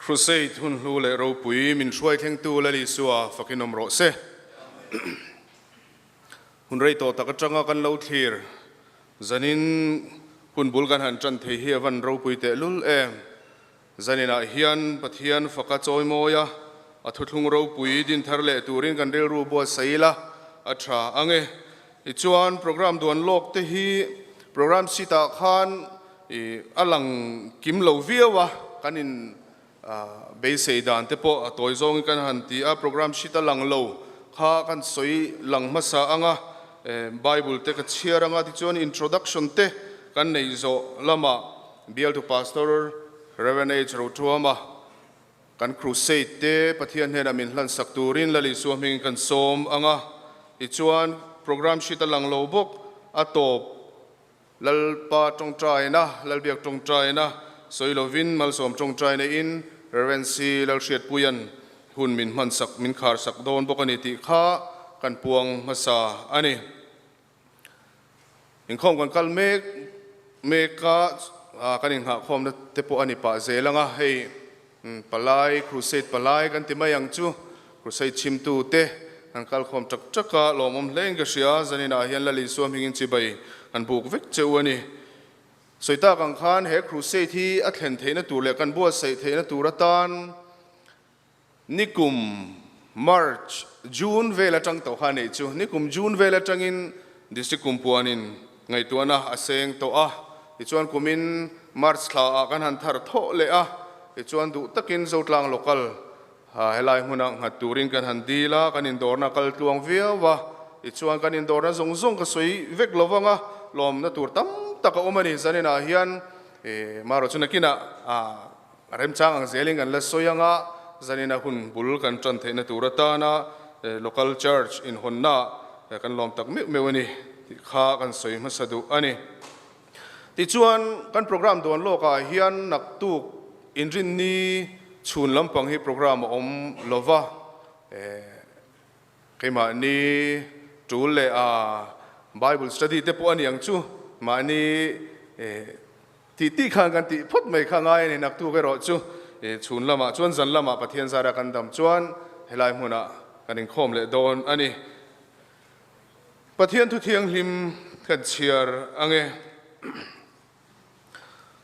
Crusade hun hlu leh ropui min hruai thlengtu Lal Isua fakin awm rawh se. Hun rei tawh tak atanga kan lo thlir zanin hun bul kan han tan thei hi a van ropui tehlul em. Zaninah hian Pathian faka chawimawi a, a thuthlung ropui din thar leh turin kan rilru buatsaih ila a tha ang e. Tichuan program duan lawk te hi program sheet ah khan a lang kim lo viau a, kan in beisei dan te pawh a tawi zawngin kan han ti a, program sheet a lang lo kha kan sawi lang hmasa ang a, Bible te ka chhiar ang a, tichuan introduction te kan neih zawh lamah Bialtu Pastor Rev. H. Rotuama kan crusade te Pathian hnenah min hlansak turin Lal Isua hmingin kan sawm ang a, tichuan program sheet a lang lo bawk, a tawp Lalpa tawngtaina, Lalbiak tawngtaina sawi lovin Malsawm tawngtaina in Rev. C. Lalhriatpuia'n hun min hmansak, min kharsak dawn bawk a ni tih kha kan puang hmasa a ni. Inkhawm kan kal mek mek a, kan inghahkhawmna te pawh a ni pah zel ang a, hei palai, crusade palai kan ti mai ang chu, crusade chhimtu te kan kal khawm tak tak a, lawmawm hle in ka hria, zaninah hian Lal Isua hmingin chibai kan buk vek che u a ni. Sawi tak ang khan he crusade hi a thlen theihna tur leh kan buatsaih theihna tur atan Nikum March, June vel atang tawh kha neih chu nikum June vel atangin District Kumpuanin ngaihtuahna a seng tawh a, tichuan kumin March thla ah kan han thar thawh leh a, tichuan duh takin Zotlang Local helai hmuna nghat turin kan han dil a, kan indawrna a kal tluang viau a, tichuan kan indawrna zawng zawng ka sawi vek lo vang a, lawmna tur tam tak a awm a ni, zaninah hian marawh chu nakinah A remchang ang zelin kan la sawi ang a, zanina hun bul kan tan theihna tur atana Local Church inhawnna kan lawm tak meuh meuh a ni tih kha kan sawi hmasa duh a ni. Tichuan, kan program dawn lawkah hian naktuk inrinni chhun lampang hi program a awm lova, Keimahni tul leh a Bible study te pawh a ni ang chu, mahni tih tih khan kan tih phawt mai kha ngai a ni. Naktuk erawh chu chhun lamah chuan zan lamah Pathian zara kan dam chuan helai hmunah kan inkhawm leh dawn a ni. Pathian thu thianghlim kan chhiar ang e.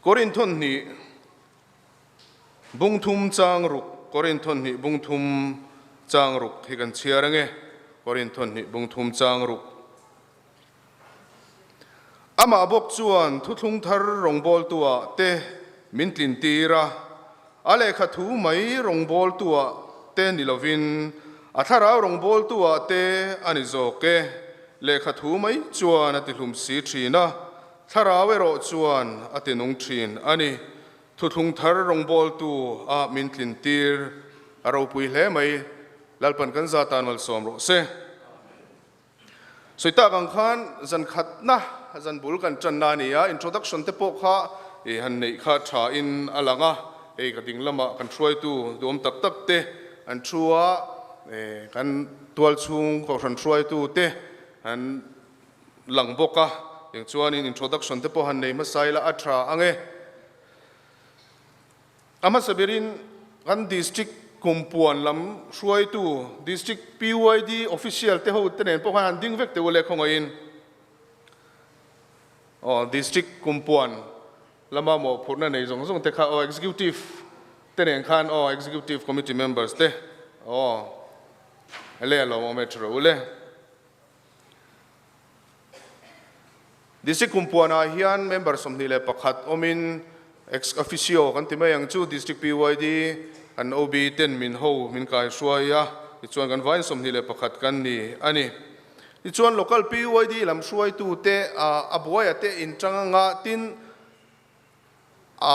Korinthon hnih Bungthum chang ruk, Korinthon hnih bungthum chang ruk hi kan chhiar ange, Korinthon hnih bungthum chang ruk. Amah bawk chuan thuthlung thar rawngbawltuah te min tlin tir a, a lehkha thu mai rawngbawltuah te ni lovin a thlarau rawngbawltuah te a ni zawk e, lehkha thu mai chuan a ti hlum si thin a, thlarau erawh chuan a ti nung thin a ni. Thuthlung thar rawngbawltu a min tlin tir a ropui hle mai, Lalpan kan za tan malsawm rawh se. Sawi tak ang khan zan khatna zan bul kan tanna a ni a, introduction te pawh kha i han neih kha tha in a lang a, hei ka ding lamah kan hruaitu duhawm tak tak te an thu a, kan tualchhung kohhran hruaitu te an lang bawk a, eng chuanin introduction te pawh han nei hmasa ila a tha ang e. A hmasa berin kan district kumpuan lam hruaitu district PYD official te ho te nen pawh khan han ding vek teh u le khawngaihin aw district kumpuan lama mawhphurhna nei zawng zawng te kha aw executive te nen khan aw executive committee members te aw le a lawmawm e tha rawh u le. District Kumpuanah hian member 21 awmin ex officio kan ti mai ang chu District PYD kan OB ten min ho min kai hruai a, tichuan kan vain 21 kan ni a ni. Tichuan Local PYD lam hruaitu te a buaia te intang anga tin a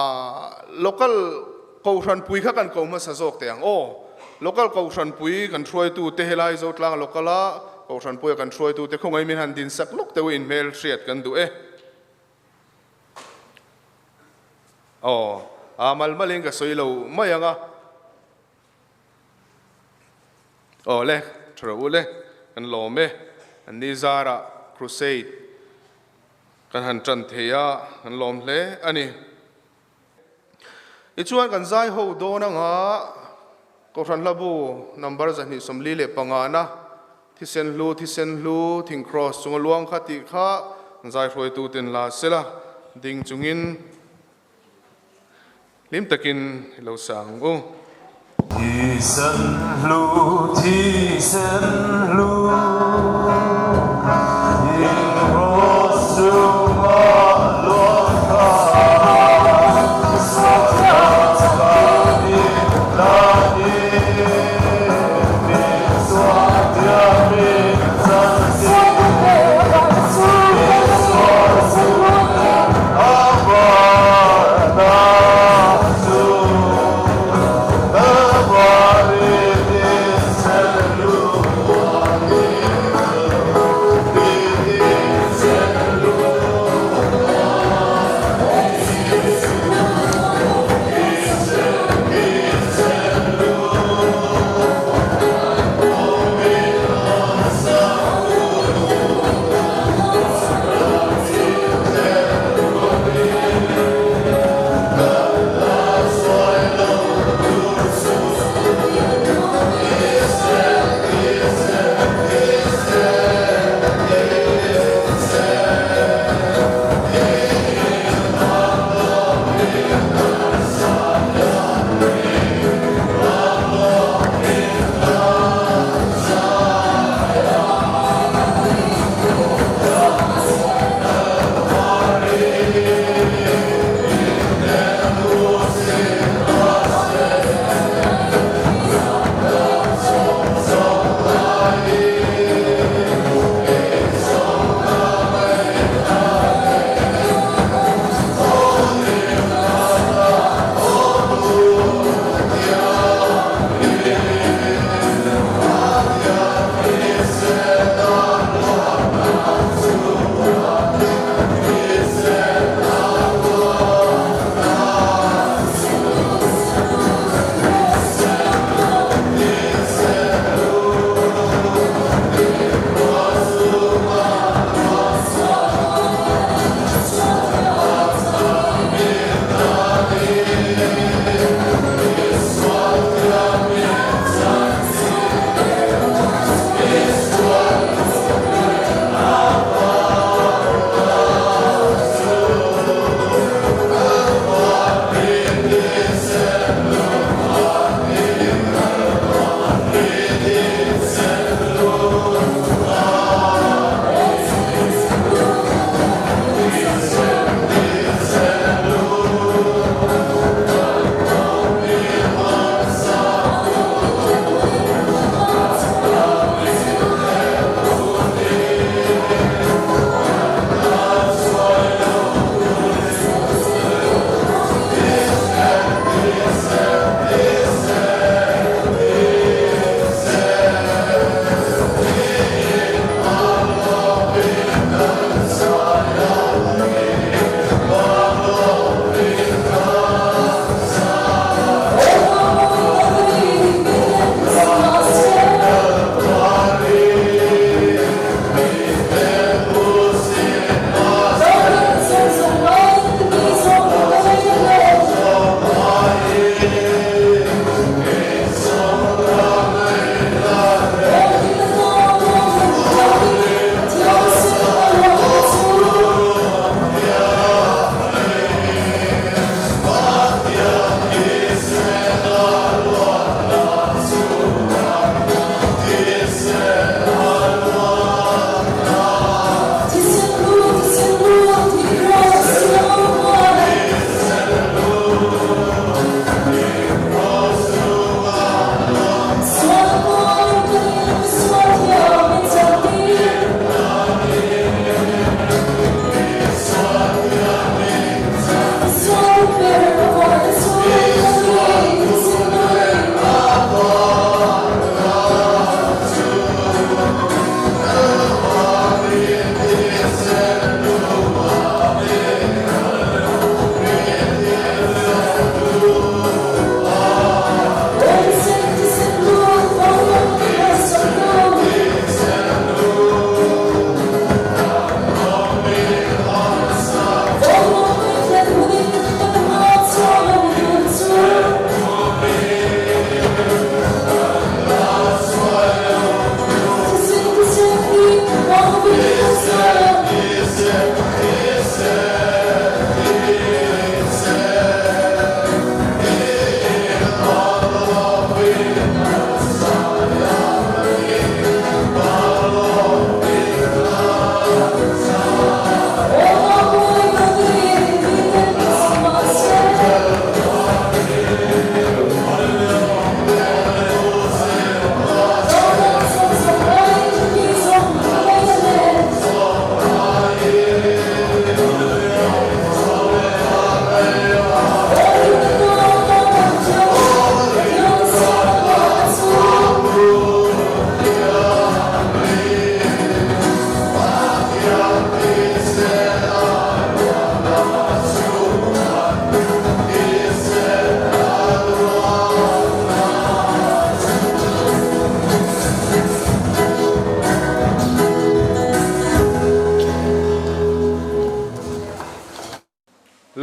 local kohhranpui kha kan ko hmasa zawk teh ang aw. Local kohhranpui kan hruaitu te helai Zotlang local a kohhranpuia kan hruaitu te khawngaih min han din sak lawk teuh in hmel hriat kan duh e. Aw a mal malin ka sawi lo mai ang a. Aw le, tha rawh u le, kan lawm e. An ni zarah crusade Kan han tan thei a, kan lawm hle a ni. Tichuan kan zai ho dawn anga Kohhran Hlabu number 245 na Thisen hlu, thisen hlu, thing kraws chunga luang kha tih kha zai hruaitu ten la sela ding chungin hlim takin i lo sang u. Thisen hlu, thisen hlu, thing kraws chunga luang kha, Sual chak i la in.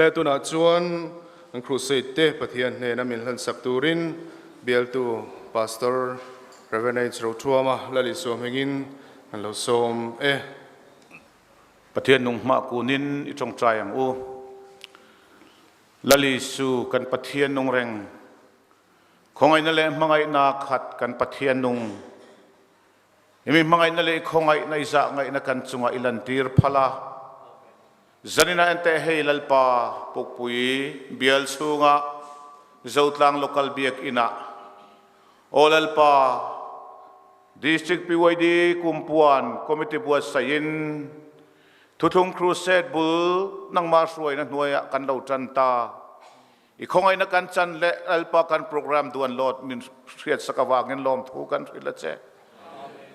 Le tunah chuan an crusade te Pathian hnena min hlansak turin bialtu Pastor Rev. H. Rothuama Lal Isua hmingin an lo sawm e. Pathian nung hmah kunin i tawngtai ang u. Lal Isu kan Pathian nung reng, khawngaihna leh hmangaihna khat kan Pathian nung, Imi hmangaihna leh i khawngaihna i zahngaihna kan chungah i lantir phal a. Zanin ah enteh hei Lalpa Pukpui bial chhungah Zotlang Local Biakinn ah Aw Lalpa District PYD Kumpuan Committee buatsaih in Thuthlung Crusade bul nangmah hruaina hnuaiah kan lo tan ta. I khawngaihna kan chan le Lalpa kan program duan lot min hriatsak avangin lawmthu kan hrilh a che.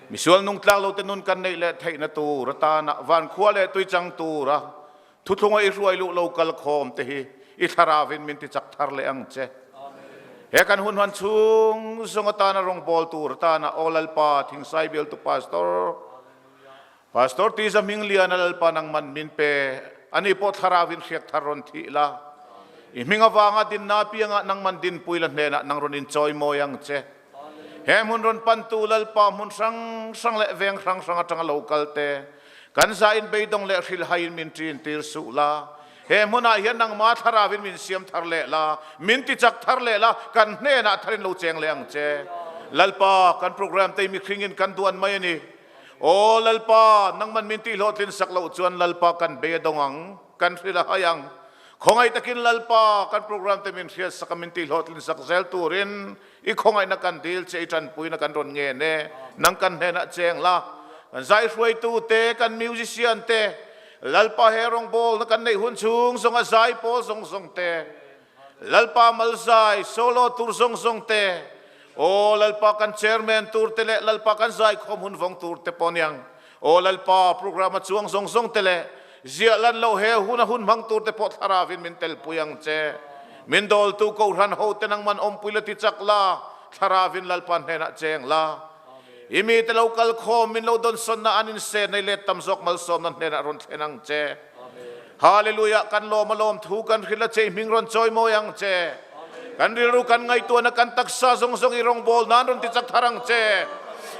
Misual nungtlak lo te nun kan neih leh theihna tur atana van khua leh tui chang tura thuthlunga i hruai luh lo kal khawm te hi i thlarauin min tichak thar leh ang che. He kan hun hman chhung zawng atana rawngbawl tur atana Aw Lalpa Thingsai bialtu Pastor Pastor Tiza Hmingliana Lalpa nangman min pe, ani pawh thlarauin hriak thar rawn thih la. I hming avanga dinna apiangah nangman dinpui la hnenah nang rawn inchawimawi ang che. He hmun rawn pantu Lalpa hmun hrang hrang leh veng hrang hrang atanga lo kal te, kan zain beidawng leh hrilhhaiin min ṭin tir suh la. He hmunah hian nangma thlarauin min siam thar leh la, min tichak thar leh la, kan hnenah tharin lo cheng leh ang che. Lalpa, kan program te hi mihringin kan duan mai a ni. Aw Lalpa, nangman min tihhlawhtlin sak loh chuan Lalpa kan bei a dawng ang, kan hrilh a hai ang. Khawngaih takin Lalpa, kan program te min hriat sak a min tihhlawhtlin sak zel turin i khawngaihna kan dil che, i tanpuina kan rawn ngen e. Nang kan hnenah cheng la, kan zaihruaitu te, kan musician te, Lalpa he rawngbawlna kan neih hun chhung zawnga zai pawl zawng zawng te, Lalpa malzai solo tur zawng zawng te, Aw Lalpa kan chairman tur te leh Lalpa kan zaikhawm hun vawng tur te pawh niang, Aw Lalpa program a chuang zawng zawng te leh ziah lan loh he hun a hun hmang tur te pawh thlarauin min telpui ang che. Min dawltu Kohhran ho te nangman awmpui la ti chak la, thlarauin Lalpa hnenah cheng la. I mite lo kal khawm min lo dawnsawnna an insen nei let tam zawk malsawmna hnenah rawn thlen ang che. Hallelujah kan lawm a lawm thu kan hrilh a che i hming rawn chawi mawi ang che. Kan rilru kan ngaihtuahna kan taksa zawng zawng i rawngbawl nan rawn ti chak thar ang che.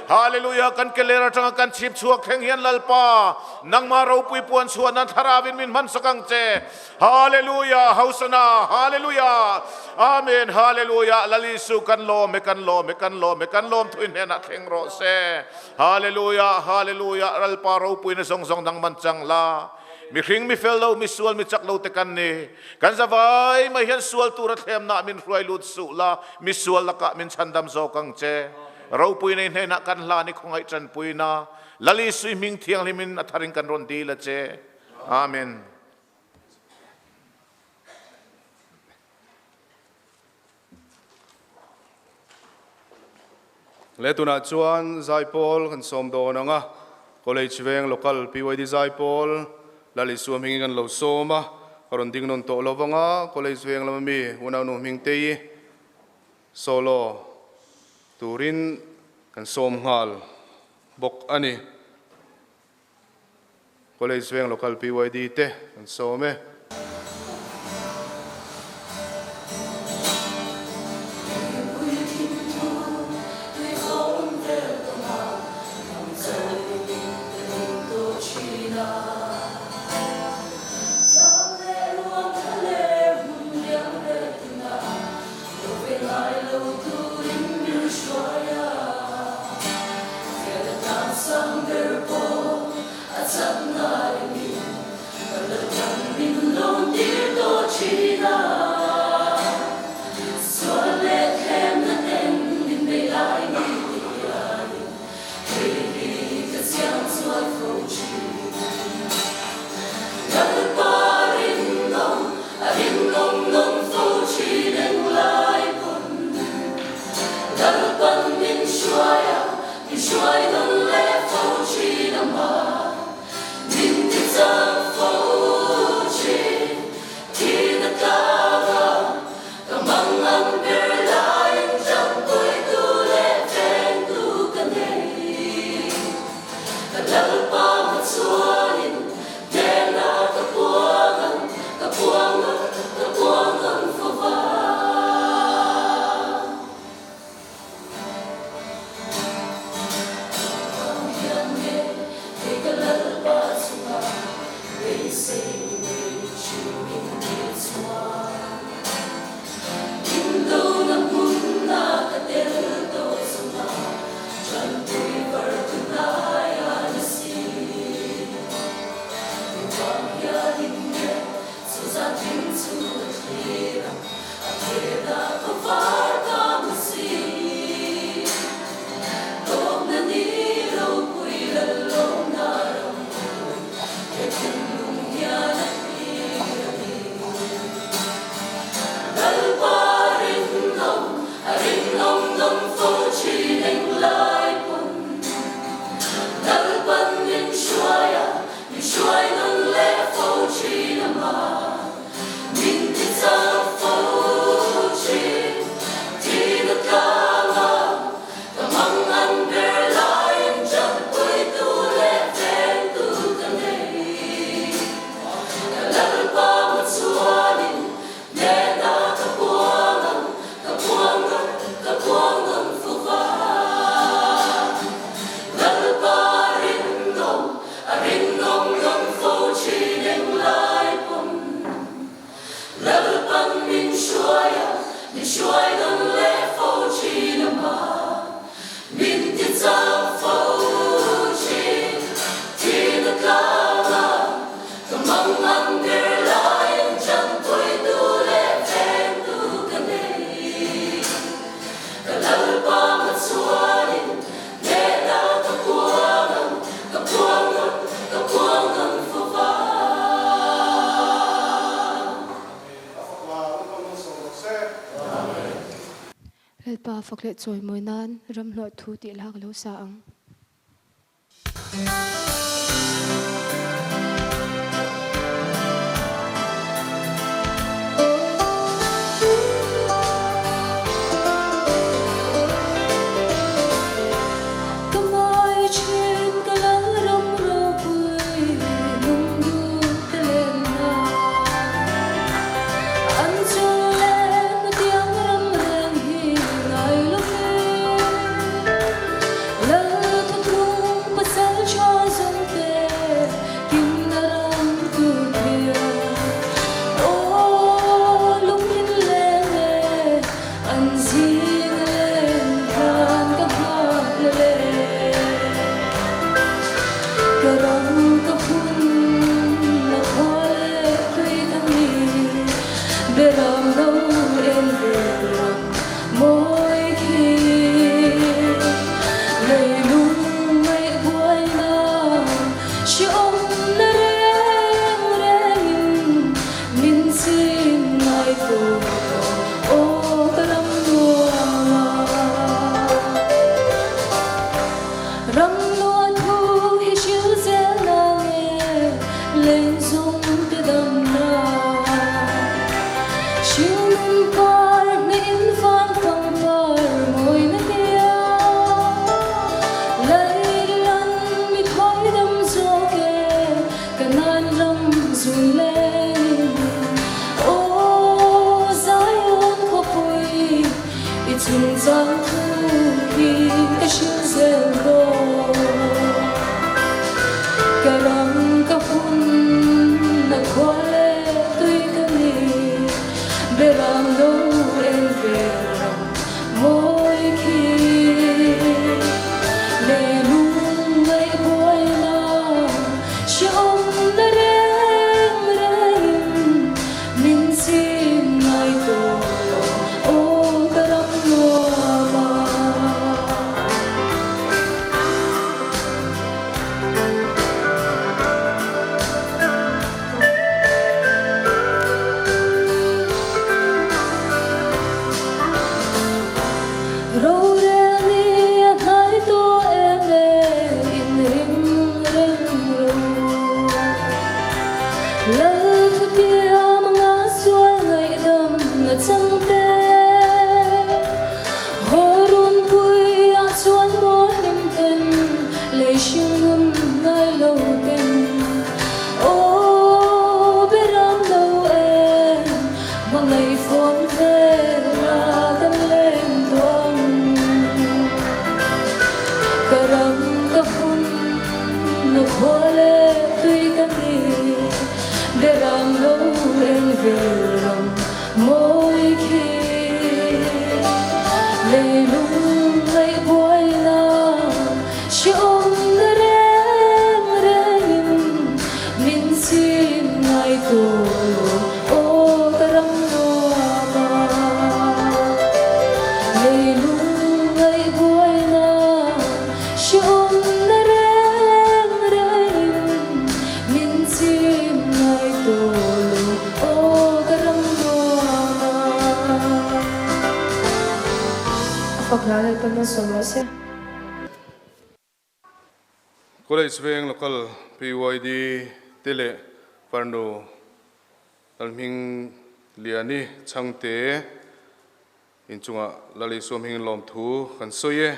Hallelujah kan ke ler atanga kan chhip chhuak thleng hian Lalpa nangmah ropui puan chhuah nan thlarauin min hman sak ang che. Hallelujah Hosana Hallelujah Amen Hallelujah Lal Isu kan lawm e kan lawm e kan lawm e kan lawm thu i hnenah thleng rawh se. Hallelujah Hallelujah Lalpa ropuina zawng zawng nangman chang la. Mihring mi fel lo, mi sual, mi chak lo te kan ni. Kan zavai mai hian sual tura thlemna min hruai lut suh la, mi sual lakah min chhandam zawk ang che. Ropui nei hnenah kan hlan i khawngaih tanpuina Lal Isu i hming thianghlimin a tharin kan rawn dil a che. Amen. Le tunah chuan Zaipawl kan sawm dawn ang a, College veng Local PYD Zaipawl Lal Isua hmingin kan lo sawm a, ka rawn ding nawn tawh lo vang a, College veng lama mi unaunu Hmingtei solo turin kan sawm nghal bawk a ni. College veng Local PYD te kan sawm e. se. Amen. Lalpa fak leh chawimawi nan ramhluah thu tih lak lo sa ang. Ka ngai thin ka lal ram ropui lungduh te lenna An chu leh hmutiang ram reng hi ngai lovin Lal thuthung pasal tha zawng te kimna ram tur thiam Aw lungin leng e An zing a len khan ka nghak la le. Ka ram ka phun na khua leh tui ka ni. Beram lo en ve ram mawi khi. Leilung ngaih buai na hreawm na reng rengin min chim ngai tawh aw ka ram nuam a. Ram lua thu hi hril zel na nge leng zung te dam na. Hril nun par hne in van pangpar mawi na nia. Lailan mi thawi dam zawk e ka nan ram zun leng. Aw Zion khawpui i chungchang thu hi ka hrilh zel dawn. Ka ram ka hun na khua leh tui ka ni, beram lo en ve ram mawi khi. Leilung ngaih buaina hreawm na reng rengin min chim ngai tawh lo aw ka ram nuam a. Rorel ni a hnai tawh em e in ring reng ro. Lal thutiam anga sual ngaihdam na chang te. Haw runpui ah chuan maw hlim ten lei hring nun ngai lo ten. Aw beram lo em hmangaih fawn hmel a kan leng duang. Ka ram ka hun na khua leh tui ka ni beram lo eng vel ram mawi khi. Leilung ngaih buaina hreawm na reng rengin min chim ngai tawh lo aw ka ram nuam a. Leilung ngaih buaina hreawm na reng rengin min chim ngai tawh lo aw ka ram nuam a. A fak hla lalpan malsawm rawh se. College veng local PYD te leh farnu Lalhming Liani Chhangte inchungah Lal Isua hmingin lawmthu kan sawi e.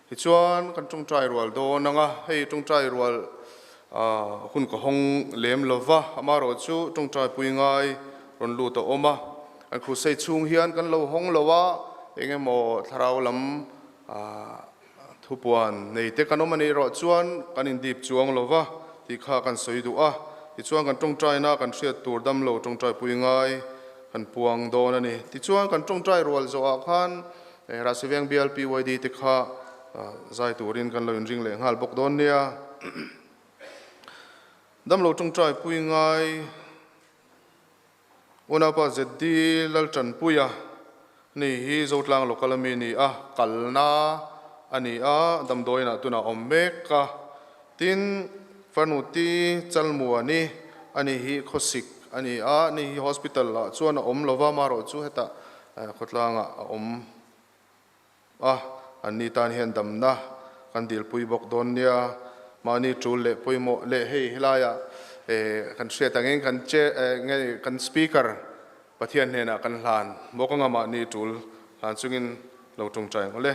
Tichuan kan tawngtai rual dawn ang a, hei tawngtai rual hun ka hawng lem lo va, amaherawh chu tawngtai pui ngai rawn lut a awm a, an crusade chhung hian kan lo hawng lo a, eng emaw thlarau lam Thupuan nei te kan awm a nih erawh chuan kan indip chuang lo va tih kha kan sawi duh a. Tichuan kan tawngtaina kan hriat tur dam lo tawngtaipui ngai kan puang dawn a ni. Tichuan kan tawngtai rual zawhah khan Rahsiveng bial PYD te kha zai turin kan lo inring leh nghal bawk dawn nia. Dam lo tawngtaipui ngai Unaupa ZD Laltanpuia ni hi Zotlang Local ami ni a, kalna a ni a, damdawiinah tunah awm mek a. Tin, Farnuti Chalmuani a ni hi khawsik a ni a, ni hi hospital ah chuan a awm lova, marawh chu hetah khawtlangah a awm a, anni tan hian damna kan dilpui bawk dawn nia. Mahni tul leh pawimawh leh hei helaiah kan hriat angin kan che nge kan speaker Pathian hnenah kan hlan bawk anga mahni tul hlan chungin lo tawngtai ang awle.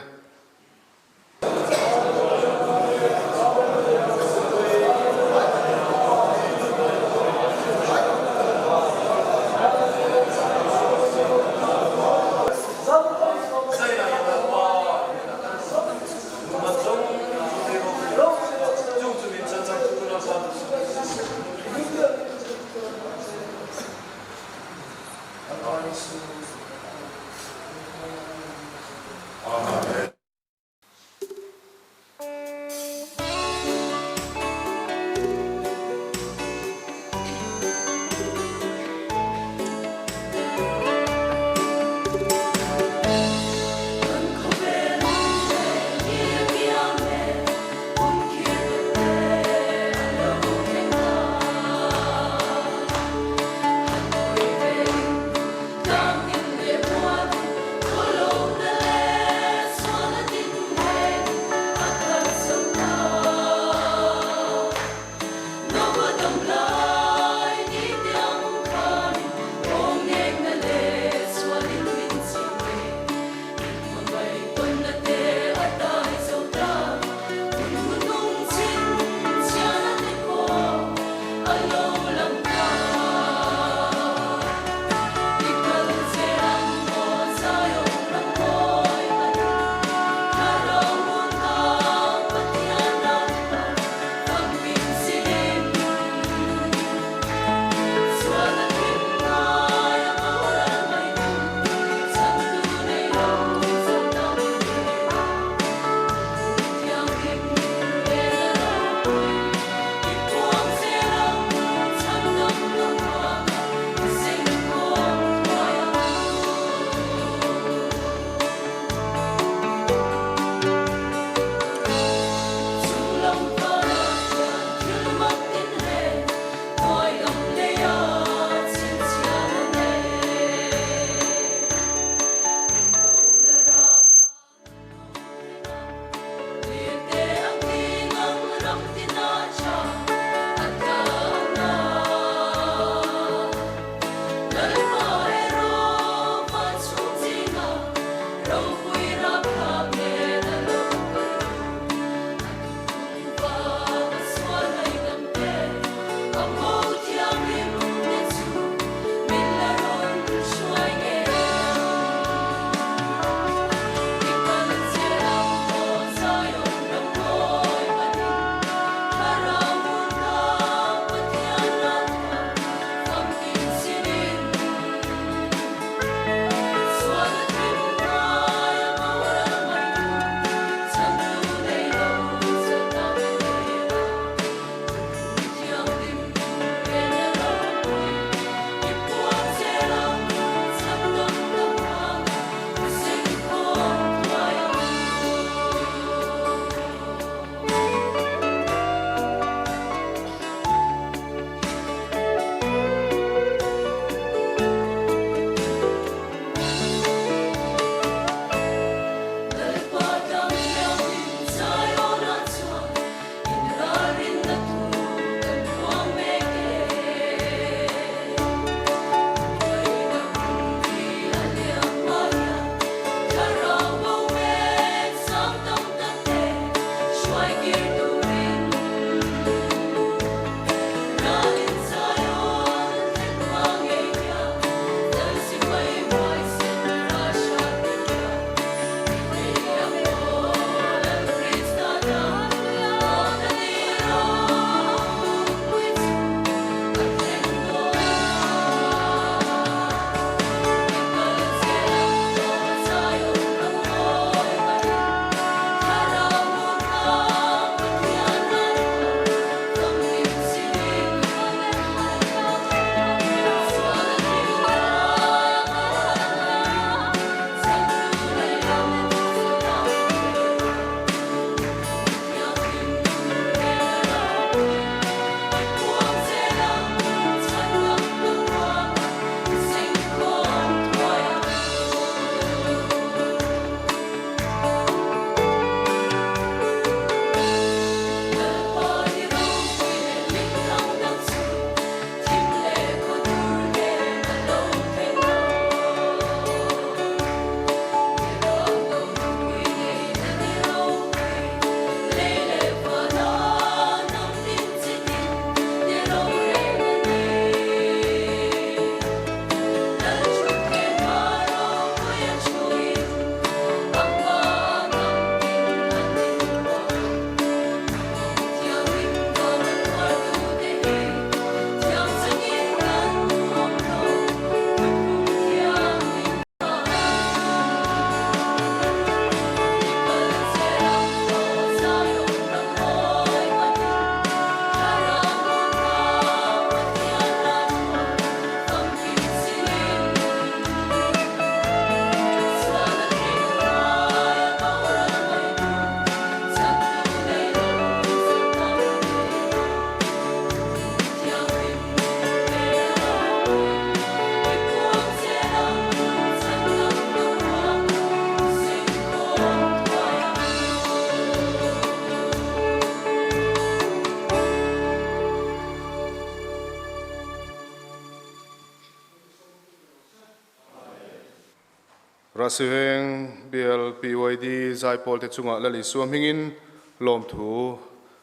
Rahsiveng Bial PYD Zaipawl te chungah Lal Isua hmingin lawmthu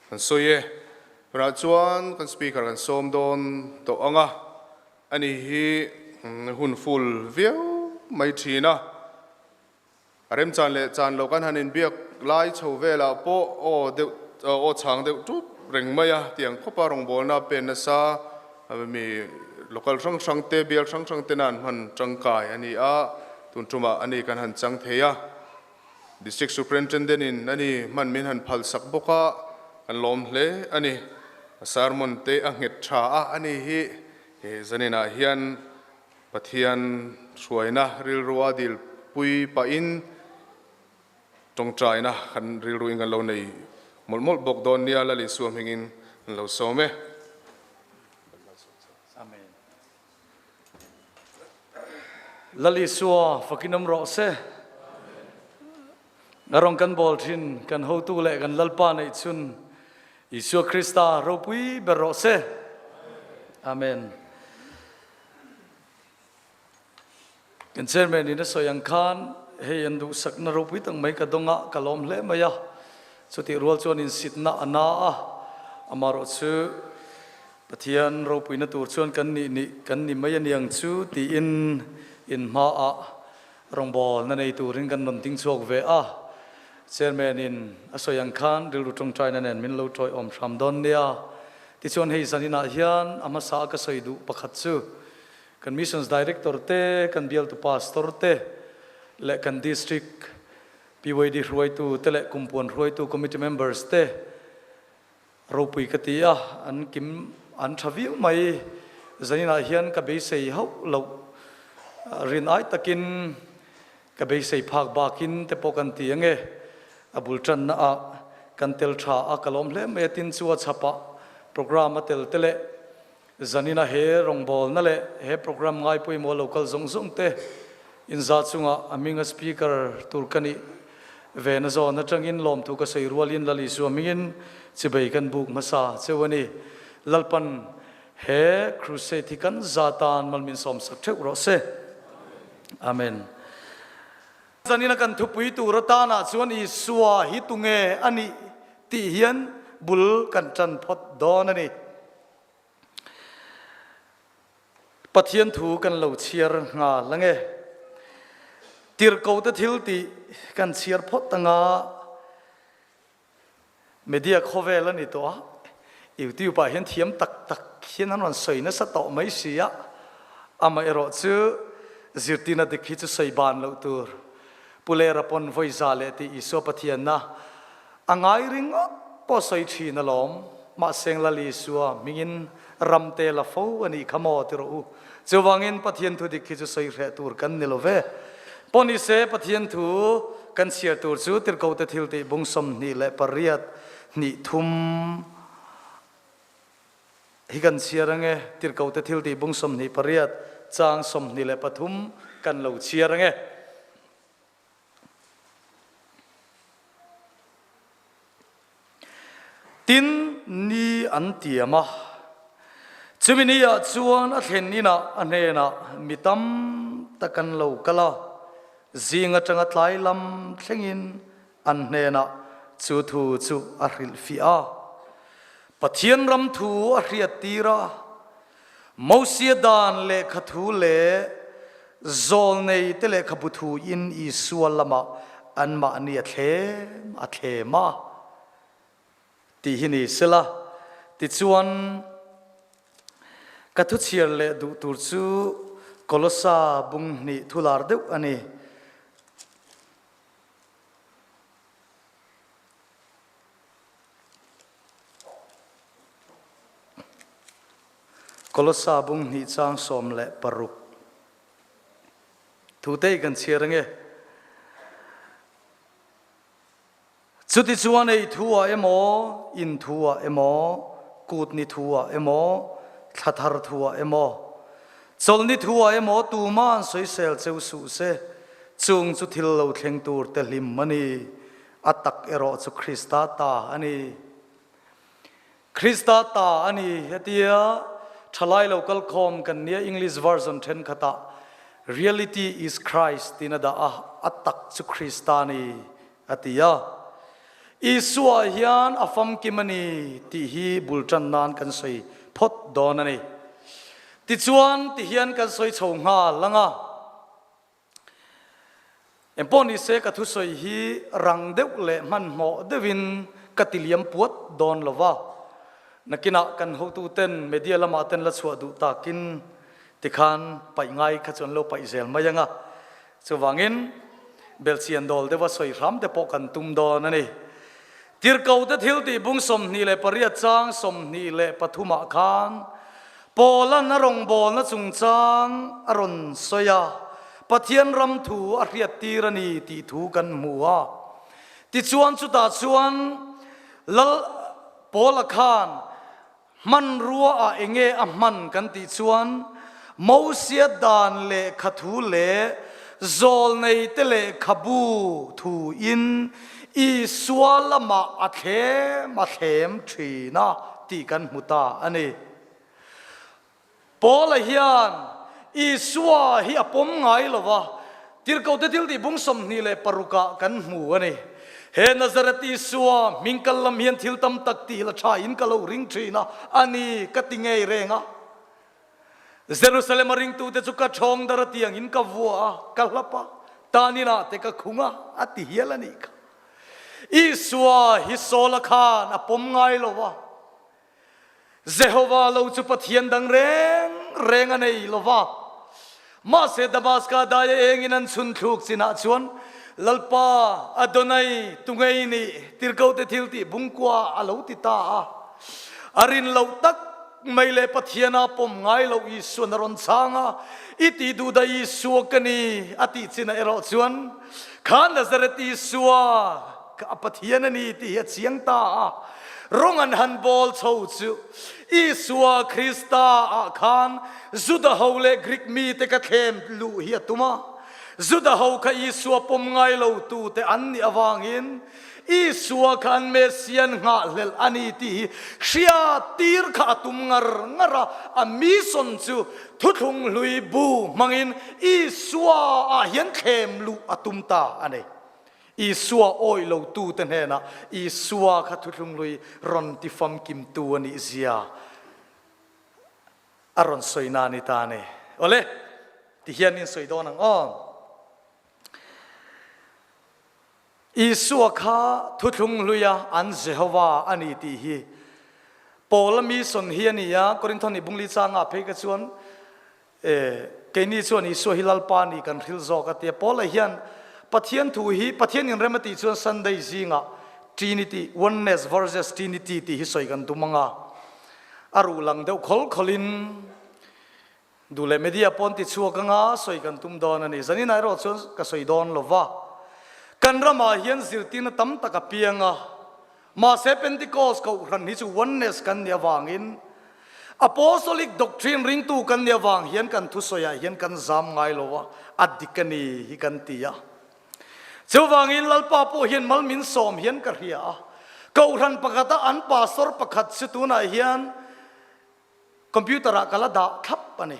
kan sawi e. Rah chuan kan Speaker kan sawm dawn tawh ang a, ani hi hun full viau mai thin a. A remchan leh chan lo kan han inbiak lai chho velah pawh aw deuh aw chhang deuh tup reng mai a, tiang khawpa rawngbawlna pen nasa mi local hrang hrang te, bial hrang hrang tena an hman tangkai a ni a, tun tumah a ni kan han chang thei a. District Superintendent in a ni hman min han phal sak bawk a, kan lawm hle a ni. A sermon te a nghet tha a, a ni hi he zaninah hian Pathian hruaina rilrua dilpui pahin tawngtaina kan rilruin kan lo nei mawlh mawlh bawk dawn nia, Lal Isua hmingin an lo sawm e. Amen. Lal Isua fakin awm rawh se. A rawng kan bawl thin kan hotu leh kan Lalpa neih chhun Isua Krista ropui ber rawh se. Amen. Kan chairman in a sawi ang khan hei an duhsakna ropui tak mai ka dawng a, ka lawm hle mai a. Chutih rual chuan insitna a na a, amaherawh chu Pathian ropuina tur chuan kan nih nih kan ni mai a niang chu tiin in hmaah rawngbawlna nei turin kan rawn ding chhuak ve a. Chairman in a sawi ang khan rilru tawngtaina nen min lo tawiawm hram dawn nia. Tichuan hei zaninah hian a hmasa a ka sawi duh pakhat chu kan Missions Director te, kan bialtu Pastor te leh kan District PYD hruaitu te leh Kumpuan hruaitu Committee members te Ropui ka ti a, an kim an tha viau mai. Zaninah hian ka beisei hauh loh rin ai takin ka beisei phak bakin te pawh kan ti ange. A bul tanna ah kan tel tha a, ka lawm hle mai a tin chu a chhapah program a tel te leh zanina he rawngbawlna leh he program ngai pawimawh lo kal zawng zawng te inza chungah a hminga speaker tur ka nih ve na zawn atangin lawmthu ka sawi rualin Lal Isua hmingin chibei kan buk hmasa cheu a ni. Lalpan he crusade hi kan za tan malmin sawmsak theuh rawh se. Amen. Zanina kan thupui tur atanah chuan Isua hi tunge a nih tih hian bul kan tan phawt dawn a ni. Pathian thu kan lo chhiar nghal ange. Tirhkohte thil tih kan chhiar phawt anga media khawvel a ni tawh a, YouTube ah hian thiam tak tak hian an rawn sawi nasa tawh mai si a, amaherawh chu zirtirna dik hi chu sawi ban loh tur. Pu Lera pawn vawi za leh tih Isua Pathianna A ngai ringawt pawh sawi thin alawm, mahse Lal Isua hmingin ram te la fo a nih kha maw ti rawh u. Chuvangin Pathian thu dik hi chu sawi hreh tur kan ni lo ve. Pawh ni se Pathian thu kan chhiar tur chu Tirhkohte thiltih bung 28 hnih thum hi kan chhiar ange, Tirhkohte thiltih bung 28 chang 23 kan lo chhiar ange. Tin, ni an tiam a, chumi ni ah chuan a thlen inah a hnenah mi tam tak an lo kal a, zing atanga tlai lam thlengin an hnenah chu thu chu a hrilhfiah a. Pathian ram thu a hriattir a, Mosia dan lehkha thu leh zawlnei te lehkhabu thu in Isua lamah anmahni a thlem a thlem a tih hi ni sela. Tichuan, ka thu chhiar leh duh tur chu Kolosa bung hnih thu lar deuh a ni. Kolosa bung hnih chang 16 Thute kan chhiar ange. Chutichuan ei thu ah emaw, in thu ah emaw, kut ni thu ah emaw, thla thar thu ah emaw, chawlhni thu ah emaw tumah an sawisel cheu suh se, chung chu thil lo thleng tur te hlim a ni. A tak erawh chu Krista ta a ni. Krista ta a ni hetia thalai lo kalkhawm kan nia English version thenkhatah. Reality is Christ tiin a dah a, a tak chu Krista a ni a ti a. Isua hian a famkim a ni tih hi bul tan nan kan sawi phawt dawn a ni. Tichuan tihian kan sawi chho nghal ang a. Engpawh ni se ka thusawi hi rang deuh leh hmanhmawh deuhin ka ti liam puat dawn lo va, nakinah kan hotuten media lamah ten la chhuah duh takin tikhan paih ngai kha chu an lo paih zel mai ang a, chuvangin belchian dawl deuha sawi hram te pawh kan tum dawn a ni. Tirhkote thiltih bung 28 chang 23 ah khan Paula'n a rawngbawlna chungchang a rawn sawi a, Pathian ram thu a hriattir a ni tih thu kan hmu a. Tichuan chutah chuan Lal Paula khan Hmanrua ah enge a hman kan tih chuan Mosia dan lehkha thu leh zawlnei te lehkhabu thu in Isua lamah a thlem a thlem thin a tih kan hmu ta a ni. Paula hian Isua hi a pawm ngai lo va, Tirhkohte thil tih bung 26 ah kan hmu a ni. He Nazareth Isua hming kal lam hian thil tam tak tih la tha in ka lo ring thin a, a ni ka ti ngei reng a. Jerusalem a ringtute chu ka thawng dar a tiang in ka vua a, ka hlap a, tan inah te ka khung a, a ti hial a nih kha. Isua hi Saula khan a pawm ngai lo va. Jehovah lo chu Pathian dang reng reng a nei lo va. Mahse Damaska daia engin an chhun thluk chinah chuan Lalpa Adonai tungei nih tirhkohte thil tih bungkua a lo ti ta a. A rin loh tak mai leh Pathiana pawm ngai loh Isuan a rawn chhang a, I tih duh dah Isua ka ni a tih chinah erawh chuan kha Nazareth Isua a Pathian a ni tih hi a chiang ta a. Rawng an han bawl chho chu Isua Krista ah khan Juda ho leh Greek mite ka thlem luh hi a tum a. Juda ho kha Isua pawm ngai lo tute an nih avangin Isua kha an Messiah nghahhlelh a ni tih hi hriattir kha a tum ngar ngar a. A mission chu thuthlung hlui bu hmangin Isua ah hian thlem luh a tum ta a ni. Isua awih lotute hnenah Isua kha thuthlunglui rawn ti famkimtu a nih zia a rawn sawi na a ni ta a ni. Awle, ti hian in sawi dawn ang aw. Isua kha thuthlunghluia an Jehova a ni tih hi Paula mission hi a ni a, Korinthon nih bungli changah phei kha chuan E, keini chuan Isua hi Lalpa ni kan hril zawk a tia. Paula hian Pathian thu hi Pathian inrem a tih chuan Sunday zingah Trinity, Oneness versus Trinity tih hi sawi kan tum ang a. A ruh lang deuh khawl khawlin duh leh media pawn ti chhuak anga sawi kan tum dawn a ni. Zanin erawh chuan ka sawi dawn lo va. Kan ramah hian zirtirna tam tak a piang a. Mahse Pentecost kohhran hi chu oneness kan nih avangin Apostolic doctrine ringtu kan nih avang hian kan thusawiah hian kan zam ngai lo a, a dik a ni hi kan ti a. Chuvangin Lalpa pawh hian mal min sawm hian ka hria a. Kohhran pakhata an pastor pakhat chu tunah hian Computer ah ka la dah thlap a ni.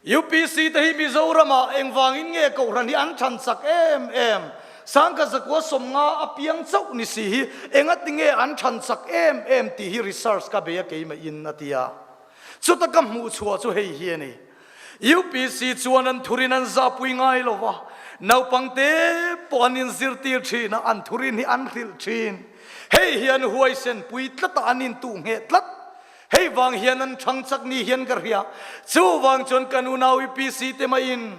UPC te hi Mizoram ah engvangin nge Kohhran hi an than chak em em? Sangkhat zakua 50 a piang chauh ni si hi engati nge an than chak em em tih hi research ka bei a keimah in a ti a. Chuta ka hmuh chhuah chu hei hi a ni. UPC chuan an thurin an zahpui ngai lo va, naupang te pawh an inzirtir thin a, an thurin hi an hrilh thin. Hei hi an huaisen pui tlat a, an intuh ngheh tlat. Hei vang hian an thang chak ni hian ka hria. Chuvang chuan kan unau UPC te maiin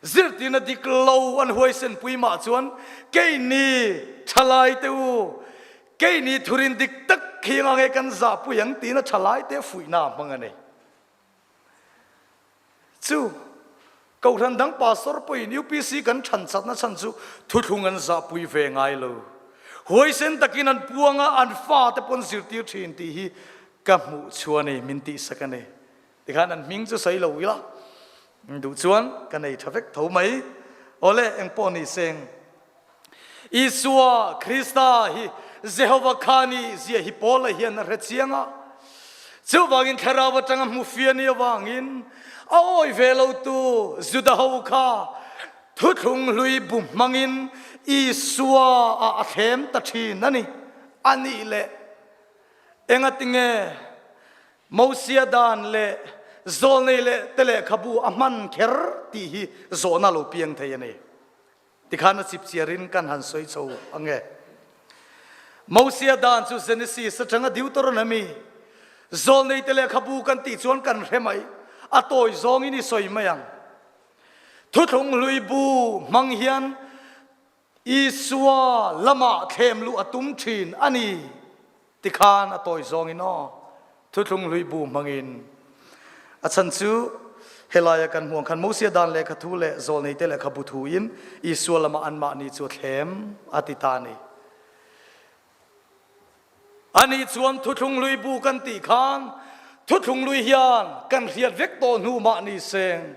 zirtirna dik lo an huaisen pui mah chuan keini thalai te u, keini thurin dik tak khi anga nge kan zahpui ang tiin a thalai te fuihna a hmang a ni. Chu Kohhran dang pastor pawhin UPC kan than chatna chhan chu thuthlung an zahpui ve ngai lo. Huaisen takin an puang a, an fate pawn zirtir thin tih hi ka hmuh chhuah a ni, min tihsak a ni. Tikhan an hming chu sawi lo ila, duh chuan ka nei tha vek tho mai. Awle, engpawh ni seng. Isua Krista hi Jehova kha ni zia hi Paula hian a hre chiang a. Chuvangin thlarau atanga hmu fia ni avangin. A awi ve lo tu Juda ho kha thuthlung hlui bu hmangin Isua ah a thlem ta thin a ni. A nih leh engatinge Mosia dan leh zawlnei leh te lehkhabu a hman kher tih hi zawhna lo piang thei a ni. Tikhan a chipchiarin kan han sawi chho ang e. Mosia dan chu Genesis atanga Deuteronomy, zawlnei te lehkhabu kan tih chuan kan hre mai, a tawi zawngin i sawi mai ang. Thuthlung hlui bu hmang hian Isua lamah thlem luh a tum thin a ni tikhan a tawi zawngin aw Thuthlung hlui bu hmangin a chhan chu helaia kan hmuh ang khan Mosia dan lehkha thu leh zawlneite lehkhabu thu in Isua lamah anmahni chu a thlem a ti ta a ni. Ani chuan Thuthlung hlui bu kan tih khan Thuthlung hlui hian kan hriat vek tawh hnu mah ni seng.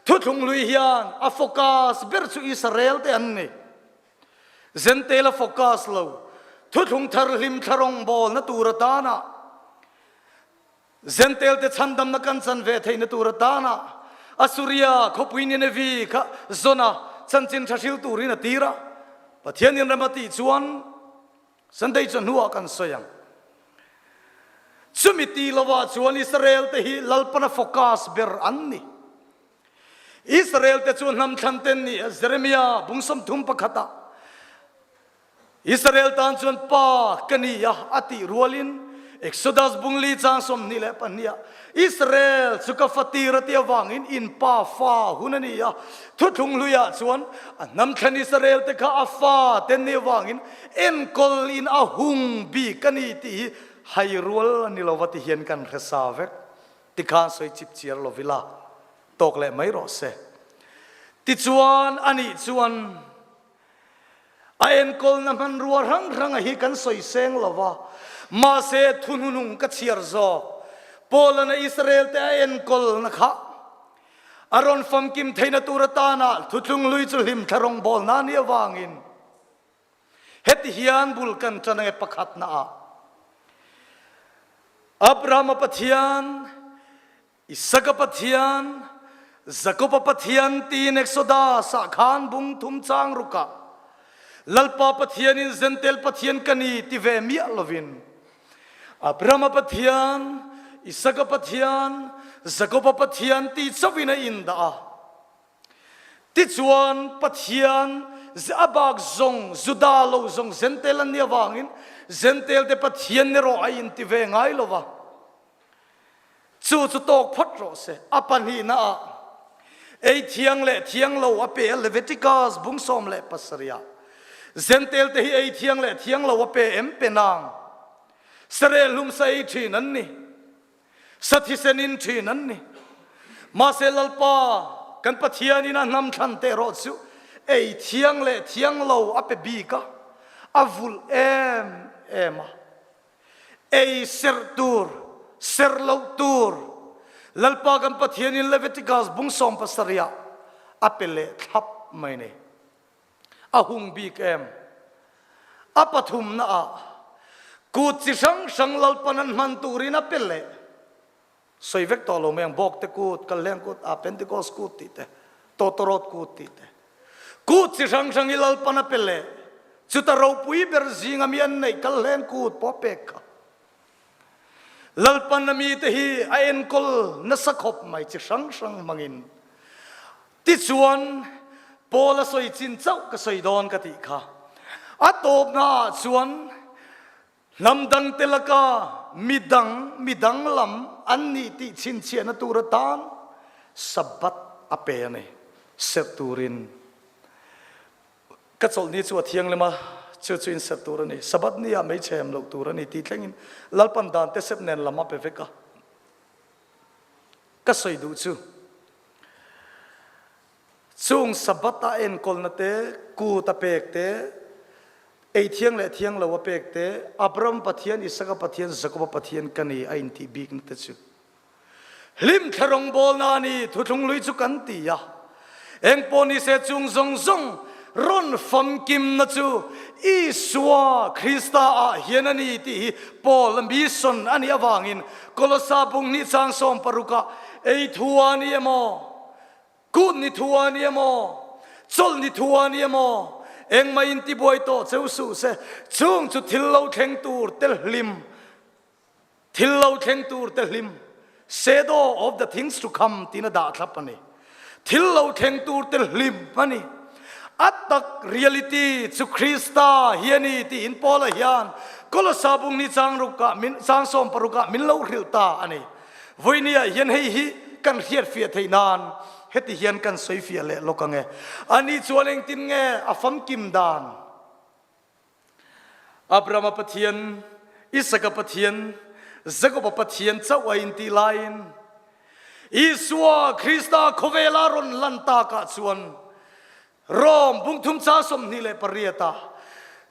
Thuthlung hlui hian a focus ber chu Israel te an ni. Zentail a focus lo. Thuthlung thar hlim thla rawngbawlna tur atana Zentail te chhandamna kan chan ve theihna tur atana Assuria khawpui Nineveh kha zawna chanchin tha hril turin a tir a. Pathianin rem a tih chuan Sunday chu hnuah kan sawi ang. Chumi ti lovah chuan Israel te hi Lalpana focus ber an ni. Israel te chu hnam thlan ten ni a, Jeremia bung 31 ah Israel tan chuan pa ka ni a a tih rualin Exodus bung li chang 22 ah Israel chu ka fatir a tih avangin in pa fa hun a ni a, thuthlung hluiah chuan a hnam thlan Israel te kha a fa ten ni avangin enkawl in a hung bik a ni tih hi hai rual a ni lo va ti hian kan hre sa vek. Tikhan sawi chip chiar lo ila tawk leh mai rawh se. Tichuan anih chuan A enkawlna hmanrua hrang hranga hi kan sawi seng lo va, mahse thuhnunung ka chhiar zawk. Paul-a'n a Israel-te a enkawlna kha a rawn famkim theihna tur atana thuthlung hlui chu hlimthla rawngbawlna a nih avangin heti hian bul kan ṭan ange pakhatnaah Abrahama Pathian, Isaka Pathian, Jakoba Pathian tiin Exodus ah khan bung thum chang rukah Lalpa Pathianin Zentel Pathian ka ni ti ve miah lovin Abrahama Pathian, Isaka Pathian, Jakoba Pathian ti chauhin a indah a. Tichuan Pathian a bak zawng Juda lo zawng Zentel an nih avangin Zentel te Pathian erawh a inti ve ngai lova. Chu chu tawk phawt rawh se. A pahnihna ah ei thiang leh thiang lo a pe a Leviticus bung 17 ah Zentel te hi ei thiang leh thiang lo a pe em pe nang? Sareh hlum sa ei thin an ni. Sa thisen in thin an ni. Mahse Lalpa kan Pathian in a hnam thlan te erawh chu ei thiang leh thiang lo a pe bik a, a vulh em em a. Ei serh tur, serh loh tur, Lalpa kan Pathianin Leviticus bung 17 ah a pe leh thlap mai ni. A hung bik em? A pathumna ah kut chi hrang hrang Lalpan an hman turin a pe leh. Sawi vek tawh lo mai ang, Bawkte kut, Kalhleng kut, ah Pentecost kut tih te, Tawtawrawt kut tih te. Kut chi hrang hrang hi Lalpan a pe leh, chuta ropui ber zinga mi an neih Kalhleng kut pawh a pek kha. Lalpan a mite hi a enkawl nasa khawp mai chi hrang hrang hmangin. Tichuan, Paul a sawi chin chauh ka sawi dawn ka tih kha. A tawpnaah chuan Hnam dangte laka midang, mi danglam an nih tih chhinchhiahna tur atan Sabbath a pe a ni. Serh turin ka chawlhni chu a thianghlim a, chu chu in serh tur a ni. Sabbath ni ah meichhem loh tur a ni tih thlengin Lalpan dan te sep nen lam a pe vek a. Ka sawi duh chu Chung Sabbath a enkawlna te, kut a pek te, ei thiang leh thiang lo a pek te, Abraham Pathian, Isaka Pathian, Jakoba Pathian ka ni a intih bikna te chu hlim thla rawngbawlna a ni, thuthlung lui chu kan ti a. Engpawh ni se chung zawng zawng rawn famkimna chu Isua Krista ah hian a ni tih hi Paul a mission a nih avangin Kolosa bung hnih chang 16 ah. Ei thu a ni emaw, kut ni thu a ni emaw, chawlh ni thu a ni emaw, engmah in tibuai tawh cheu suh se, chung chu thil lo thleng tur te hlim, thil lo thleng tur te hlim, shadow of the things to come tiin a dah thlap a ni. Thil lo thleng tur te hlim a ni. A tak reality chu Krista hi a ni tiin Paula hian Kolosa bung ni chang rukah min chang sawm parukah min lo hrilh ta a ni. Vawinia hian hei hi kan hriatfiah theih nan heti hian kan sawifiah leh lawk ang e. Ani chuan engtin nge a famkim dan? Abrahama Pathian, Isaka Pathian, Jakoba Pathian chauh a intih laiin Isua Krista khawvela rawn lan takah chuan Rom bungthum cha 28 ah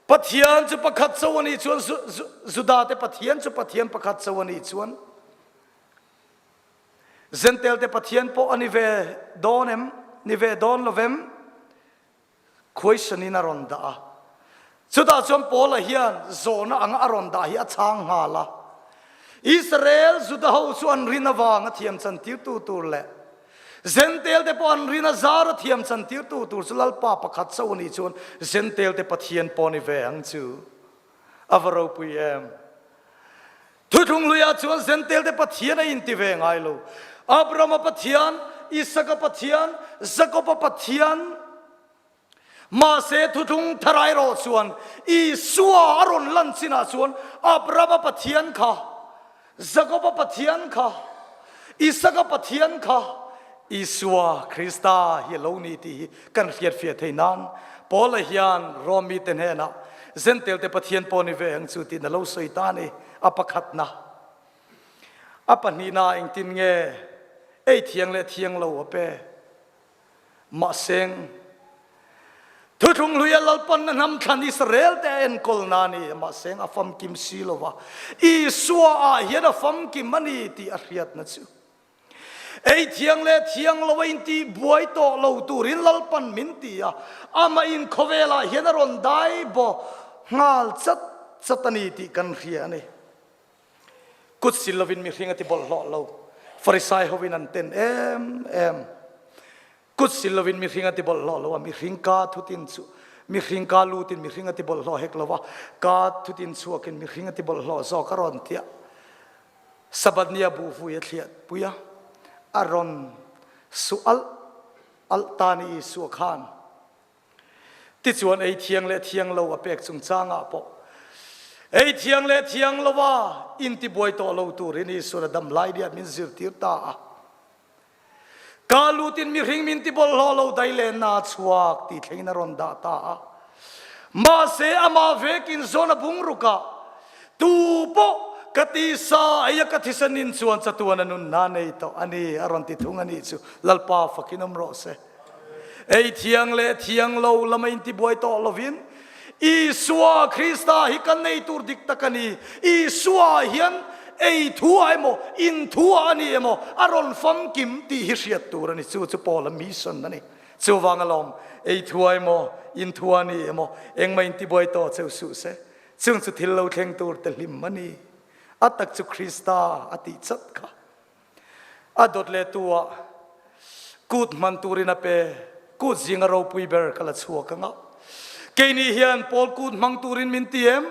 Pathian chu pakhat chauh a nih chuan Judate Pathian chu Pathian pakhat chauh a nih chuan Zentelte Pathian pawh a ni ve dawn em? Ni ve dawn lovem? Question in a rawn dah a. Chutah chuan Paula hian zawhna anga a rawn dah hi a chhang nghal a. Israel Juda ho chu an rin avanga thiam chantirtu tur leh Zentail te pawh an rin a zar a thiam chantirtu tur chu Lalpa pakhat chauh a nih chuan Zentail te Pathian pawh ni ve ang chu. A va ropui em! Thuthlung luiah chuan Zentail te Pathian a inti ve ngai lo. Abrahama Pathian, Isaka Pathian, Jakoba Pathian, mahse thuthlung tharai erawh chuan Isua a rawn lan chinah chuan Abrahama Pathian kha, Jakoba Pathian kha, Isaka Pathian kha Isua Krista hi a lo ni tih hi kan hriatfiah thei nan Paula hian Rom mite hnenah Zentail te Pathian pawh ni ve ang chu tiin a lo sawi ta a ni. A pakhatna, a pahnihna engtin nge ei thiang leh thiang lo a pe? Mahseng, Thuthlung hluia Lalpanna hnam thlan Israel te a enkawl na a ni. Mahseng a famkim si lo va, Isua ah hian a famkim a ni tih a hriatna chu. Ei thiang leh thiang lo a intih buai tawh lo turin Lalpan min ti a, amah in khawvelah hian a rawn dai baw nghal chat chat a ni tih kan hria a ni. Kut sil lovin mihring a ti bawlhhlawh lo, Farisai hovin an ten em em. Kut sil lovin mihring a ti bawlhhlawh lo a, mihring ka thutin chu mihring ka lutin mihring a ti bawlhhlawh hek lo va, ka thutin chhuakin mihring a ti bawlhhlawh zawk a rawn ti a. Sabbath ni a buhvui a thliah pui a, a rawn su alh alh ta ni Isua khan. Tichuan ei thiang leh thiang lo a pek chungchangah pawh ei thiang leh thiang lo a intibuai tawh lo turin Isuan a dam lai nia min zirtir ta a. Ka lutin mihring min ti bawlhhlawh lo dai leh na chhuak ti thlengin a rawn dah ta a. Mahse amah vekin zawn a bung ruk a, tu pawh ka tisa ei a ka thisen in chuan chatuan a nunna nei tawh a ni a rawn ti thung a nih chu. Lalpa fakin awm rawh se. Ei thiang leh thiang lo lama intibuai tawh lovin Isua Krista hi kan nei tur dik tak a ni. Isua hian ei thu ah emaw, in thu ah a ni emaw a rawn famkim tih hi hriat tur a ni. Chu chu Paula mission a ni. Chuvang alawm, ei thu ah emaw, in thu ah a ni emaw, engmah intibuai tawh cheu suh se. Chung chu thil lo thleng tur te hlim a ni. A tak chu Krista a tih chat kha. A dawt leh tu ah kut hman turin a pe, kut zinga ropui ber ka la chhuak ang a. Keini hian Paul kut hmang turin min ti em?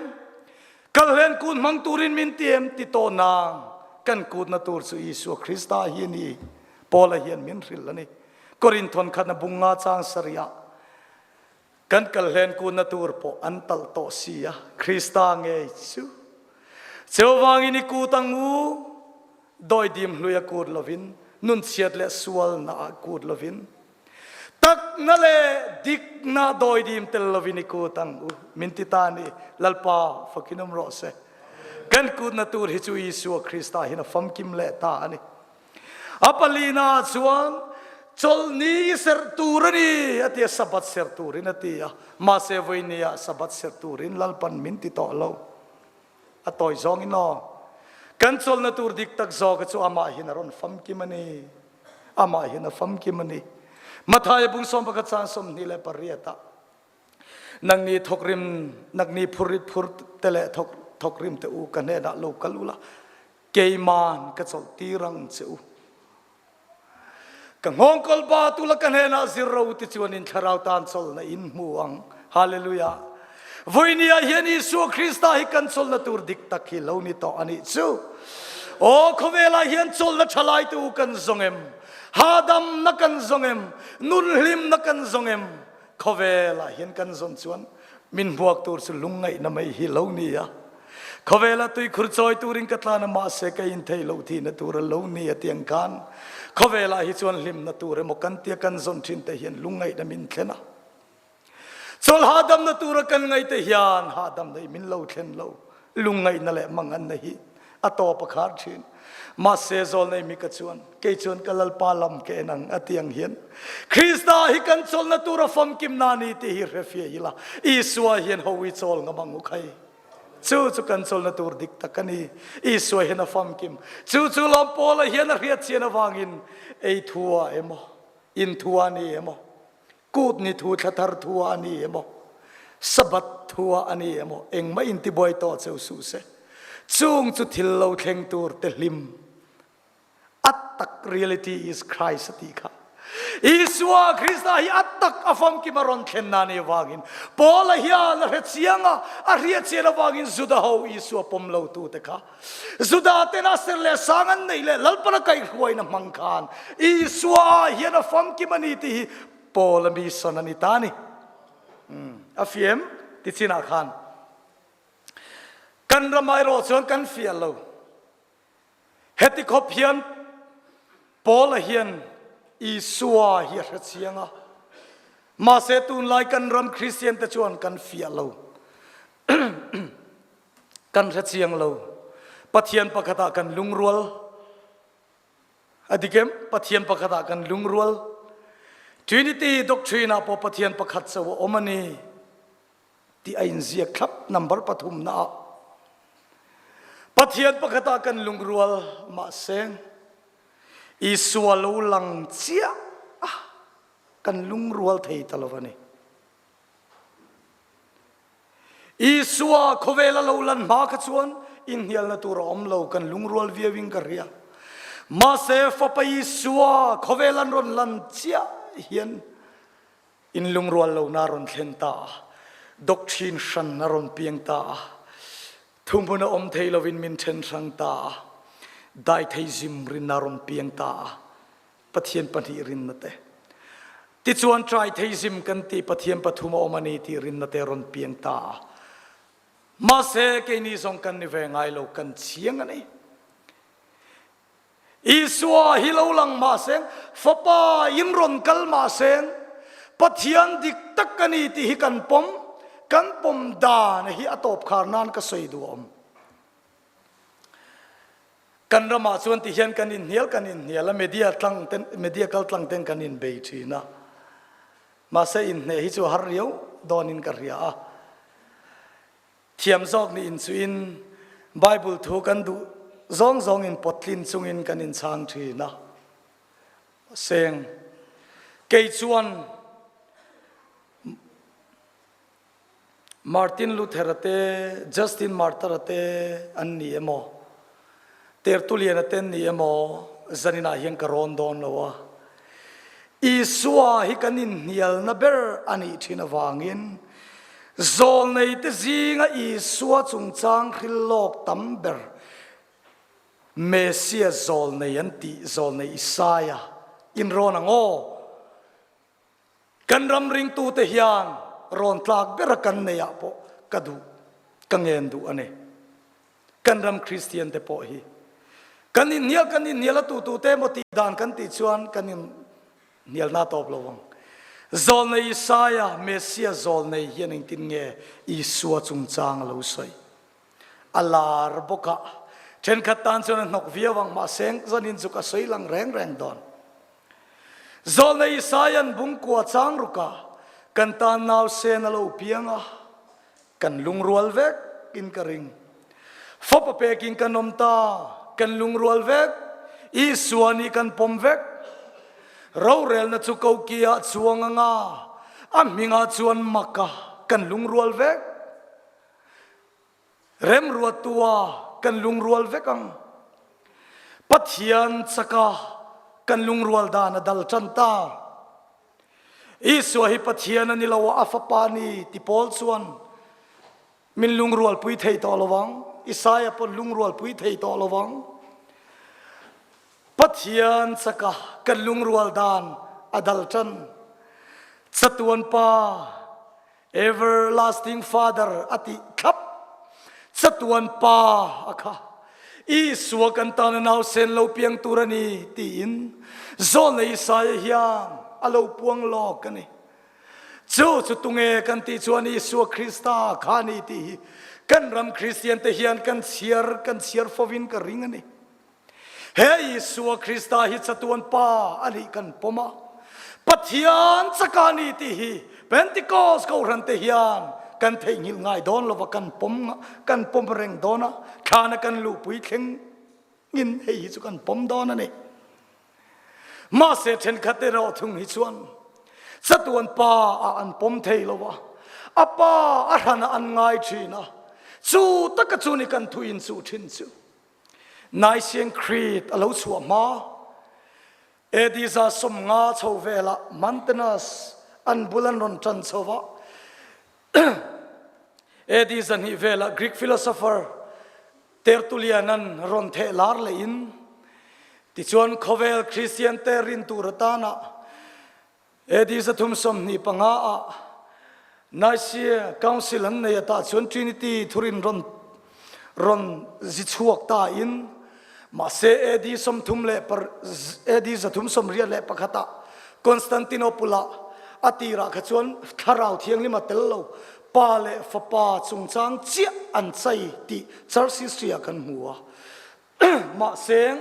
Kalhlen kut hmang turin min ti em? Ti tawh nang kan kutna tur chu Isua Krista hi a ni. Paula hian min hrilh a ni. Korinthon khatna bunga chang sarih ah Kan kalhlen kunna tur pawh an talh tawh si a, Krista ngei chu. Chuvangin i kut ang u, dawidim hlui a kut lovin, nunchhiat leh sualna ah kut lovin, takna leh dikna dawidim tel lovin i kut ang u, min ti ta ni, Lalpa fakin awm rawh se. Kan kutna tur hi chu Isua Krista hin a famkim leh ta a ni. A palina chuan chawlhni i serh tur a ni a ti a, Sabbath serh turin a ti a. Mahse vawinia Sabbath serh turin Lalpan min ti tawh lo. A tawi zawngin aw. Kan chawlhna tur dik tak zawka chu amah hian a rawn famkim a ni. Amah hian a famkim a ni. Mathaia bung 11 chan 28 ah Nangni thawkrim, nangni phurrit phur te leh thawk thawkrim te u ka hnenah lo kal ula, keiman ka chawlh tir ang che u. Ka nghawngkawl ba tu la ka hnenah zir ro ti chuan in thlarau tan chawlhna in hmu ang. Hallelujah. Vuinia hian Isua Krista hi kan chawlhna tur dik tak hi lo ni tawh a nih chu. Aw khawvelah hian chawlhna thalai tu kan zawng em? Hadamna kan zawng em? Nun hlimna kan zawng em? Khawvelah hian kan zawn chuan min hmuak tur chu lungngaihna mai hi lo ni a. Khawvela tuikhur chawi turin ka tlan a, mahse ka in thei lo thihna tur a lo ni a tiang khan khawvelah hi chuan hlimna tur emaw kan tia kan zawn thin te hian lungngaihna min thlen a. Chawl hahdamna tura kan ngaih te hian hahdamna hi min lo thlen lo, lungngaihna leh manganna hi a tawp a khar thin. Mahse zawlnei mi ka chuan kei chuan ka Lalpa lam ka en ang a ti ang hian Krista hi kan chawlhna tura famkimna a ni tih hi hrefiah ila, Isua hian ho i chawl ngam ang u khai. Chu chu kan chawlhna tur dik tak a ni. Isua hian a famkim. Chu chu lawm Paula hian a hriat chian avangin ei thua emaw, in thua a ni emaw, kut ni thu thla thar thua a ni emaw, Sabbath thua a ni emaw, engmah intibuai tawh cheu suh se. Chung chu thil lo thleng tur te hlim A tak reality is Christ a ti kha. Isua Krista hi a tak a famkim a rawn thlen na ni avangin Paula hian a hre chiang a, a hriat chian avangin Juda ho Isua pawm lo tu te kha Juda ten a ser leh sang an neih leh Lalpan a kaihhruaina hmang khan Isua hian a famkim a ni tih hi Paula mi sawn a ni ta a ni. A fiam ti chinah khan kan ram erawh chuan kan fiah lo. Heti khawp hian Paula hian Isua hi a hre chiang a, mahse tunlai kan ram Kristian te chuan kan fiah lo, kan hre chiang lo. Pathian pakhatah kan lungrual a dik em? Pathian pakhatah kan lungrual. Trinity doctrine ah pawh Pathian pakhat chauh a awm a ni. Tih a inziak thlap number pathumna ah. Pathian pakhat ah kan lungrual mahse Isua lo lang chiah a kan lungrual thei ta lo a ni. Isua khawvel a lo lan hma kha chuan inhnialna tur a awm lo kan lungrual viau in ka hria. Mahse Fapa Isua khawvel an rawn lan chiah hian In lungrual lohna a rawn thlen ta a, doctrine hran a rawn piang ta a, thuhmun a awm thei lovin min then hrang ta a, daitheism rinna a rawn piang ta a, Pathian pahnih rinna te. Tichuan tritheism kan tih Pathian pathum a awm a ni tih rinna te a rawn piang ta a. Mahse keini zawng kan ni ve ngai lo, kan chiang a ni. Isua hi lo lang mahseng, Fapa in rawn kal mahseng, Pathian dik tak a ni tih hi kan pawm, kan pawm dan hi a tawp khar nan ka sawi duh awm. Kan ramah chuan ti hian kan inhnial kan inhnial a, media tlang ten, media kal tlang ten kan inbei thin a. Mahse inhneh hi chu a har riau dawnin ka hria a. Thiam zawk nih inchuin Bible thu kan duh zawng zawngin pawtlin chungin kan inchhang thin a. Seng, kei chuan Martin Luther-a te, Justin Martyr-a te an ni emaw, Tertullian-a te an ni emaw, zaninah hian ka rawn dawn lo a. Isua hi kan inhnialna ber a nih thin avangin zawlneite zinga Isua chungchang hril lawk tam ber Messia zawlnei an tih zawlnei Isaia inrawn ang aw. Kan ram ringtute hian rawn tlak bera kan neihah pawh ka duh, ka ngen duh a ni. Kan ram Kristian te pawh hi kan inhnial kan inhnial a tu tu te emaw tih dan kan tih chuan kan inhnialna tawp lo ang. Zawlnei Isaia, Messia zawlnei hian engtin nge Isua chungchang a lo sawi? A lar bawk a, thenkhat tan chuan a hnawk viau ang, mahse zanin chu ka sawi lang reng reng dawn. Zawlnei Isaia'n bungkua chang ruka kan tan nausen a lo piang a, kan lungrual vek in ka ring. Fapa pekin kan awm ta, kan lungrual vek, Isua nih kan pawm vek. Rorelna chu koki-ah chuang anga, a hmingah chuan maka kan lungrual vek. Remruattua kan lungrual vek ang. Pathian chaka. kan lungrual dan a dal tan ta. Isua hi Pathian a ni lo a, a Fapa a ni ti pawl chuan min lungrualpui thei tawh lo vang. Isaia pawn lungrualpui thei tawh lo vang. Pathian chaka kan lungrual dan a dal tan. Chatuan Pa, Everlasting Father a tih thlap. Chatuan Pa a kha. Isua kan tan a nausen lo piang tur a ni tiin Zawlna Isaia hian a lo puang lawk a ni. Chu chu tunge kan tih chuan Isua Krista kha a ni tih hi kan ram Kristian te hian kan chhiar kan chhiar fovin ka ring a ni. He Isua Krista hi chatuan Pa a nih kan pawm a, Pathian chaka a ni tih hi Pentecost Kohhran te hian kan theihnghilh ngai dawn lova kan pawm kan pawm reng dawn a, thlana kan luhpui thleng in hei hi chu kan pawm dawn a ni. Mahse thenkhat erawh thung hi chuan chatuan Pa ah an pawm thei lo a, a Pa a hranah an ngai thin a, chu taka chu ni kan thu inchuh thin chu. Nicene Creed a lo chhuah hma, AD 150 chho velah Montanus an bul an rawn tan chho va. AD 200 velah Greek philosopher Tertullian-an rawn theh lar lehin, tichuan khawvel Christian te rin tur atana AD 325 ah Nicaea Council an nei atah chuan Trinity thurin rawn rawn zi chhuak ta in mahse AD 30 leh par AD 381 ah Constantinople ah a tirah kha chuan Thlarau Thianghlim a tel lo Pa leh Fapa chungchang chiah an chai tih Church History ah kan hmu a. Mahse,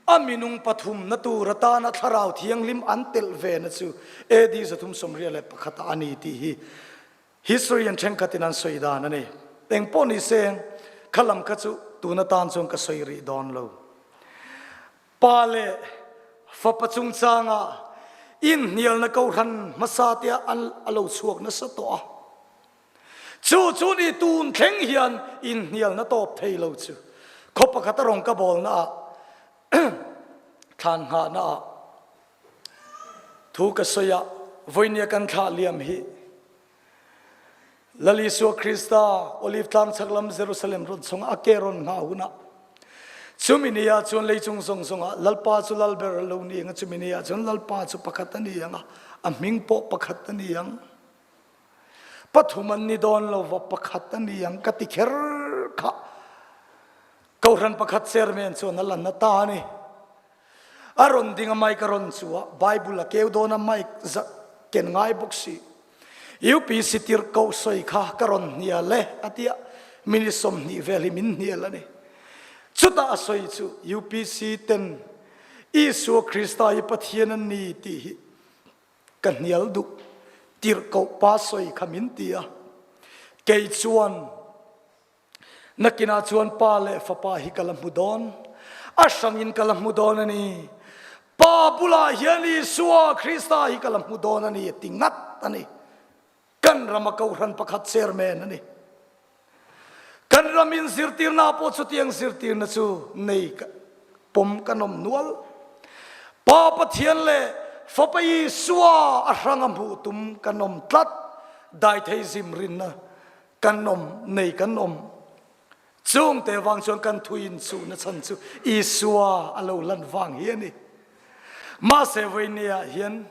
a minung pathumna tur atana Thlarau Thianghlim an telh vena chu AD 381 ah a ni tih hi historian thenkhatin an sawi dan a ni. Eng pawh ni se, kha lam kha chu tun atan chuan ka sawi rih dawn lo. Pa leh Fapa chungchanga inhnialna kohhran hmasa te ah a lo chhuak nasa tawh a. Chu chu ni tun thleng hian inhnialna tawp thei lo chu khaw pakhat a rawn ka bawlna ah thlan nghahna ah thu ka sawi a, vawinia kan thlah liam hi Lal Isua Krista Olive tlang chhak lam Jerusalem rawn chhunga a ke rawn nghah hunah chumi ni ah chuan leichung zawng zawngah Lalpa chu Lalber a lo ni ang a, chumi ni ah chuan Lalpa chu pakhat a ni ang a, a hming pawh pakhat a ni ang. Pathum an ni dawn lo va, pakhat a ni ang ka ti kher kha. Kohhran pakhat chairman chuan a lan ata a ni. A rawn ding a mic a rawn chu a, Bible a keu dawn a mic za ken ngai bawk si. UPC tirhkoh sawi kha ka rawn hnial e a ti a, minute 20 vel hi min hnial a ni. Chutah a sawi chu UPC ten Isua Krista hi Pathian a ni tih hi Ka hnial duh tirhkoh pa sawi kha min ti a, kei chuan nakinah chuan pa leh fapa hi ka la hmu dawn, a hrangin ka la hmu dawn a ni, pa bulah hian Isua Krista hi ka la hmu dawn a ni a ti ngat a ni. Kan rama kohhran pakhat chairman a ni. Kan ram in zirtirna pawh chutiang zirtirna chu nei pawm kan awm nual. Pa Pathian leh Fapa Isua a hrang a hmuh tum kan awm tlat. Daithei zimrinna kan awm nei kan awm. Chungte vang chuan kan thu inchuhna chhan chu Isua a lo lan vang hi a ni. Mahse vawinia hian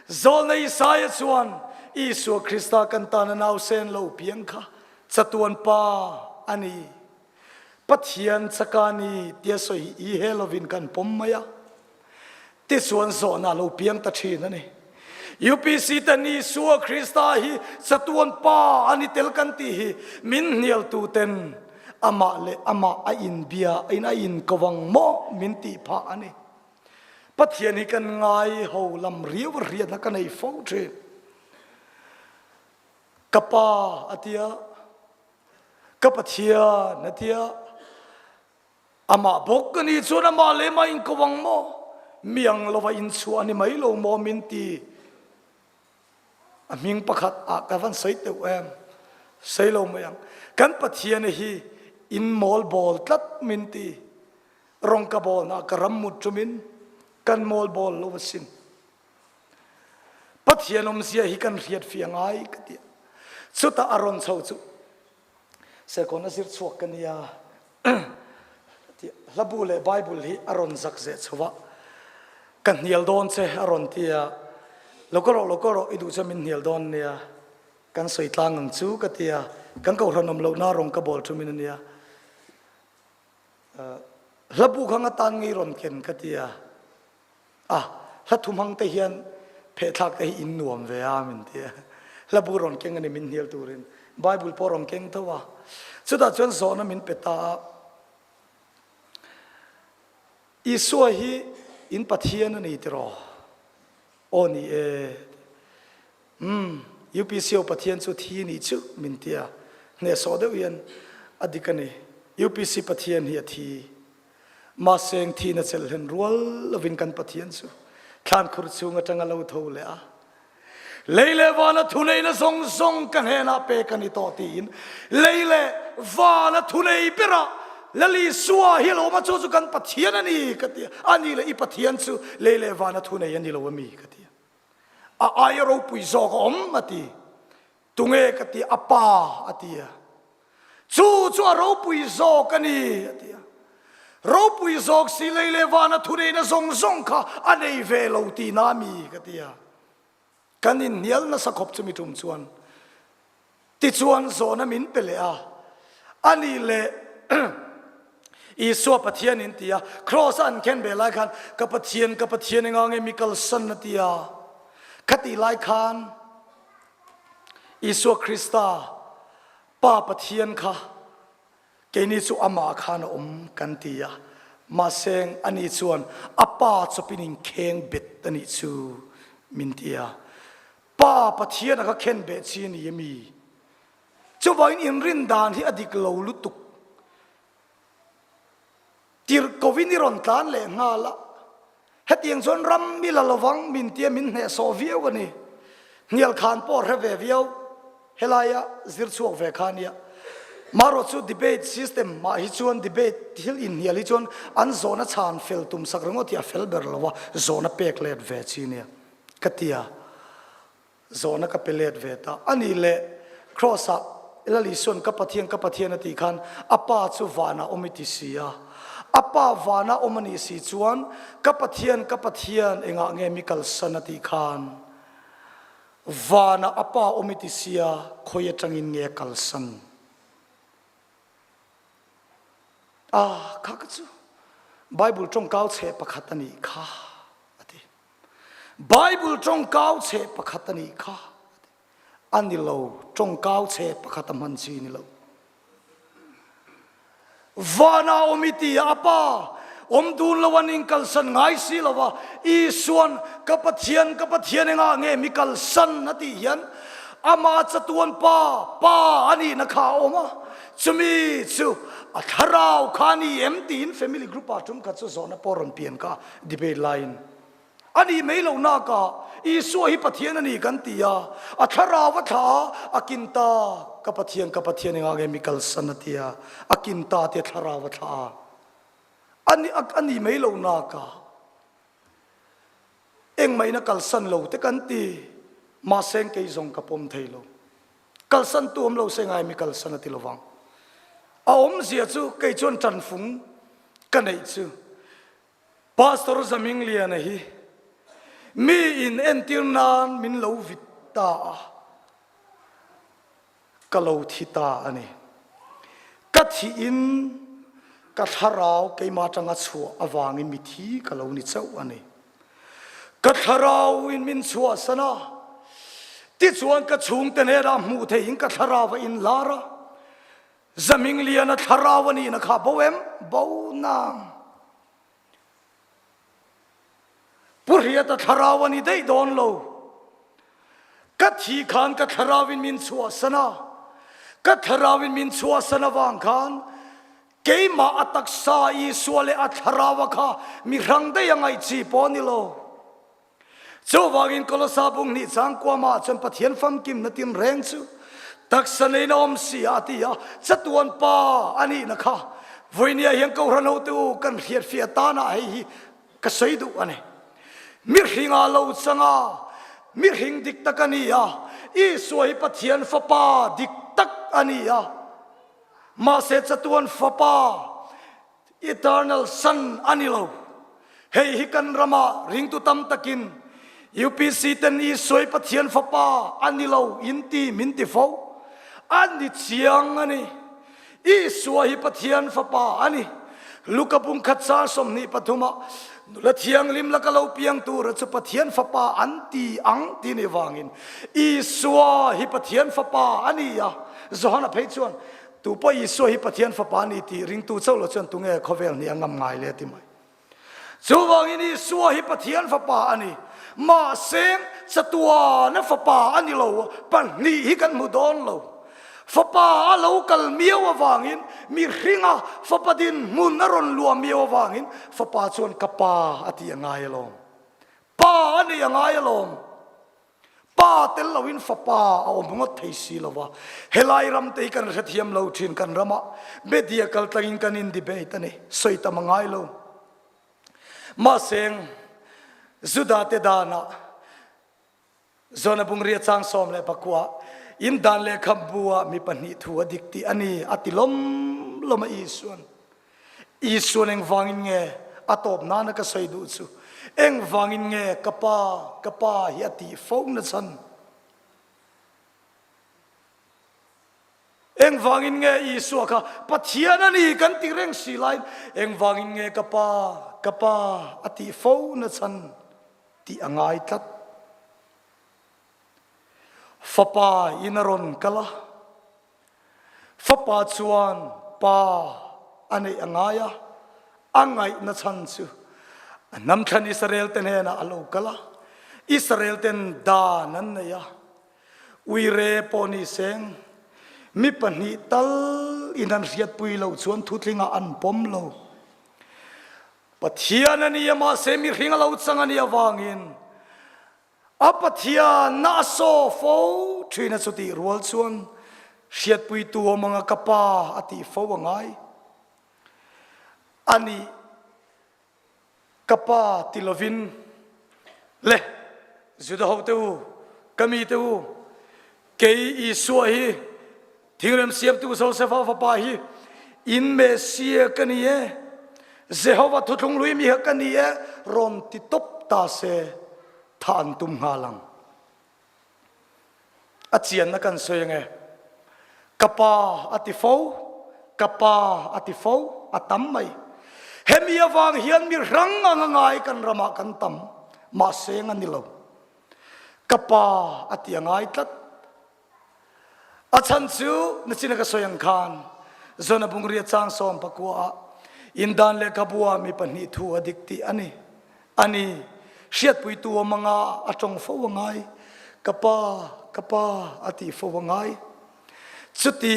Zawlna Isaia chuan Isua Krista kan tana nausen lo piang kha chatuan pa a ni. Pathian chaka ni tia sawi hi i he lovin kan pawm mai a. Tichuan zawhna a lo piang ta thin a ni. UPC ten Isua Krista hi chatuan pa a ni tel kan tih hi min hnialtu ten amah leh amah a inbia in a inko ang maw min tih phah a ni. Pathian hi kan ngai ho lam riau a hriatna ka nei fo thin. Ka pa a tia, ka Pathian a tia, Amah bawk ka nih chuan amah leh mah in ko ang maw? Mi ang lova in chhuah a ni mai lo maw min ti? A hming pakhat ah ka van sawi teuh em? Sawi lo mai ang. Kan Pathian hi in mawl bawl tlat min ti. Rawng ka bawl na ka ram mut ṭumin. Kan mawl bawl lo asin. Pathian awmzia hi kan hriat fiah ngai ka ti. Chutah a rawn chho chu Serkawn a zir chhuak ka nia. Hlabu leh Bible hi a rawn zak zeh chho a, ka hnial dawn che a rawn ti a, lo ka rawh lo ka rawh i duh chuan min hnial dawn nia, kan sawi tlang ang chu ka ti a, kan kohhran awm lohna rawng ka bawl thumin a nia. Hlabu kha nga tan ngei rawn ken ka ti a, A, hla thu hmang te hian phehthlak te hi in nuam ve a min ti a. Hla bu rawn keng a ni min hnial turin. Bible pawh rawn keng tho a. Chutah chuan zawhna min pe ta a. Isua hi in Pathian a ni tiraw? Aw ni e. Umm, UPC ho Pathian chu thi nih chu min ti a. Hnehsawh deuh hian a dik a ni. UPC Pathian hi a thi. Mahse thihna chelh hlen rual lovin kan Pathian chu thlankhur chhung atanga lo tho leh a, lei leh vana thuneihna zawng zawng ka hnenah pek a ni tawh tiin lei leh vana thunei berah Lal Isua hi lo awm a, chu chu kan Pathian a ni ka ti a, a ni leh i Pathian chu lei leh vana thunei a ni lo a mi ka ti a, a aia ropui zawk a awm a ti. Tunge ka ti a pa a ti a, chu chu a ropui zawk a ni a ti a. Ropui zawk si lei leh vana thuneihna zawng zawng kha a nei ve lo tihna a mi ka ti a. Kan inhnial nasa khawp chumi tum chuan tichuan zawhna min pe leh a, a nih leh Isua Pathian in ti a, Kraws a an khen ve lai khan ka Pathian ka Pathian enga nge mi kalsan a ti a, khatih lai khan Isua Krista, Pa Pathian kha keini chu amah khan a awm kan ti a, mahse ani chuan a Pa chawpin inkheng bet a nih chu min ti a. Pa Pathian a kha khen beh chi a ni ami? Chuvangin inrin dan hi a dik lo lutuk. Tirhkohin i rawn tlan leh nghal a, hetiang chuan ram i la lovang min tia min hnehsawh viau a ni. Hnial khan pawh a hre ve viau, helaia zir chhuak ve kha a nia. Marawh chu debate system mah hi chuan debate thil inhnial hi chuan an zawhna chhan fel tum sak ringawt hi a fel ber lo a, zawhna pek let ve chi nia ka ti a. Zawhna ka pe let ve ta. A nih leh Kraws-ah Lal Isua'n ka Pathian, ka Pathian a tih khan a Pa chu vanah awm i ti si a. A Pa vanah awm a nih si chuan ka Pathian, ka Pathian engah nge mi kalsan a tih khan vanah a Pa awm i ti si a, khawi atangin nge a kalsan? A, kha ka chu Bible tawngkau chhe pakhat a nih kha a ti. Bible tawngkau chhe pakhat a nih kha a ni lo, tawngkau chhe pakhat a hman chi ni lo. Vana awm i ti a pa awm dun lo an inkalsan ngai si lo va, Isuan ka Pathian ka Pathian engah nge mi kalsan a tih hian ama chatuan pa pa a nihna kha a awm a, chumi chu a thlarau kha a ni em tiin family group ah tum khat chu zawhna pawh rawn pian kha debate laiin a nih mai loh nakah Isua hi Pathian a ni kan ti a, a thlarau a thla a, a kin ta, ka Pathian, ka Pathian engah nge mi kalsan a ti a, a kin ta tia thlarau a thla a, a ni, a nih mai loh nakah engmahina kalsan lo te kan ti, mahse kei zawng ka pawm thei lo. Kalsan tu awm lo se ngai mi kalsan a ti lovang. A awmzia chu kei chuan tanfung ka neih chu Pastor Zamingliana hi mi in entir nan min lo vit ta a, ka lo thi ta a ni. Ka thih in ka thlarau keimah atanga chhuah avangin mithi ka lo ni chauh a ni. Ka thlarau in min chhuahsan a, tichuan ka chhungte hnenah hmuh theihin ka thlarau a inlar a, Zamingliana thlarau a nihna kha bo em? Bo nang. Pu Hriata thlarau a ni daih dawn lo. Ka thi khan ka thlarau in min chhuahsan a, ka thlarau in min chhuahsan avang khan Keimah a taksa Isua leh a Thlarau-a kha mi hrang daih a ngaih chi pawh a ni lo. Chuvangin Kolosa bung hnih chang kuamah chuan Pathian famkimna tinreng chu taksa neiin a awm si a, a ti a, chatuan Pa a nihna kha vawinia hian Kohhran hotu kan hriatfiah tanah hei hi ka sawi duh a ni. Mihringa lo chang a, mihring dik tak a ni a, Isua hi Pathian Fapa dik tak a ni a. Mahse chatuan Fapa, Eternal Son, a ni lo. Hei hi kan rama ringtu tam takin UPC ten Isua hi Pathian Fapa a ni lo in ti min ti fo. A ni chiang a ni. Isua hi Pathian Fapa a ni. Luka bungkhat sang 23 ah nula thianghlim laka lo piang tura chu Pathian Fapa an ti ang ti ni wangin Isua hi Pathian Fapa a ni a. Johana phei chuan tu pawh Isua hi Pathian Fapa a ni tih ringtu chauh lo chuan tunge khawvel hnih a ngam ngai le ti mai. Chuvangin Isua hi Pathian Fapa a ni. Mahse, chatuana Fapa a ni lo, pahnih hi kan hmu dawn lo. Fapa a lo kal miau avangin, mihringa Fapa dinhmun a rawn luah miau avangin, Fapa chuan ka Pa a tih a ngai alawm. Pa a nei a ngai alawm. Pa tel loin fapa a awm ngawt thei si lo va. Helai ram te hi kan hrethiam lo thin kan rama media kal tlangin kan in debate a ni. Sawi tam a ngai lo. Mahseng Juda te danah Jona bungria chang 14 in dan lehkhabu ah mi pahnih thu a dik tih a ni a ti lawm lawm a Isuan. Isuan engvangin nge a tawp nana ka sawi duh chu? Engvangin nge ka pa, ka pa hi a tih fo na chhan? Engvangin nge Isua kha Pathian a ni kan ti reng si laiin engvangin nge ka pa, ka pa a tih fo na chhan tih a ngai tlat. Fapa in a rawn kal a. Fapa chuan pa a neih a ngai a, a ngaihna chhan chu a hnamthlan Israel te hnenah a lo kal a, Israel ten dan an nei a, uire pawh ni seng, mi pahnih tal in an hriatpui loh chuan thutlingah an pawm lo. Pathian a ni a, mahse mihring a lo chang a nih avangin A Pathian na a saw fo thin a chutih rual chuan hriatpuitu awm anga ka pa a tih fo a ngai. A nih ka pa ti lovin le Juda ho te u, ka mi te u, kei Isua hi Thingrem siamtu Josefa fapa hi in Messiah ka ni e, Jehovah thuthlung hlui mi kha ka ni e rawn ti tawp ta se tha an tum nghal ang. A chianna kan sawi ange. Ka pa a ti fo, ka pa a ti fo, a tam mai. Hemi avang hian mi hrang anga ngai kan ramah kan tam, mahse nga ni lo. Ka pa a ti a ngai tlat. A chan chu nachin ka sawi ang khan Zona bungria chang 19 ah indan lehkhabu ah mi pahnih thu a dik tih a ni. Ani hriatpuitu awm anga a tawng fo a ngai. Ka pa, ka pa a tih fo a ngai. Chuti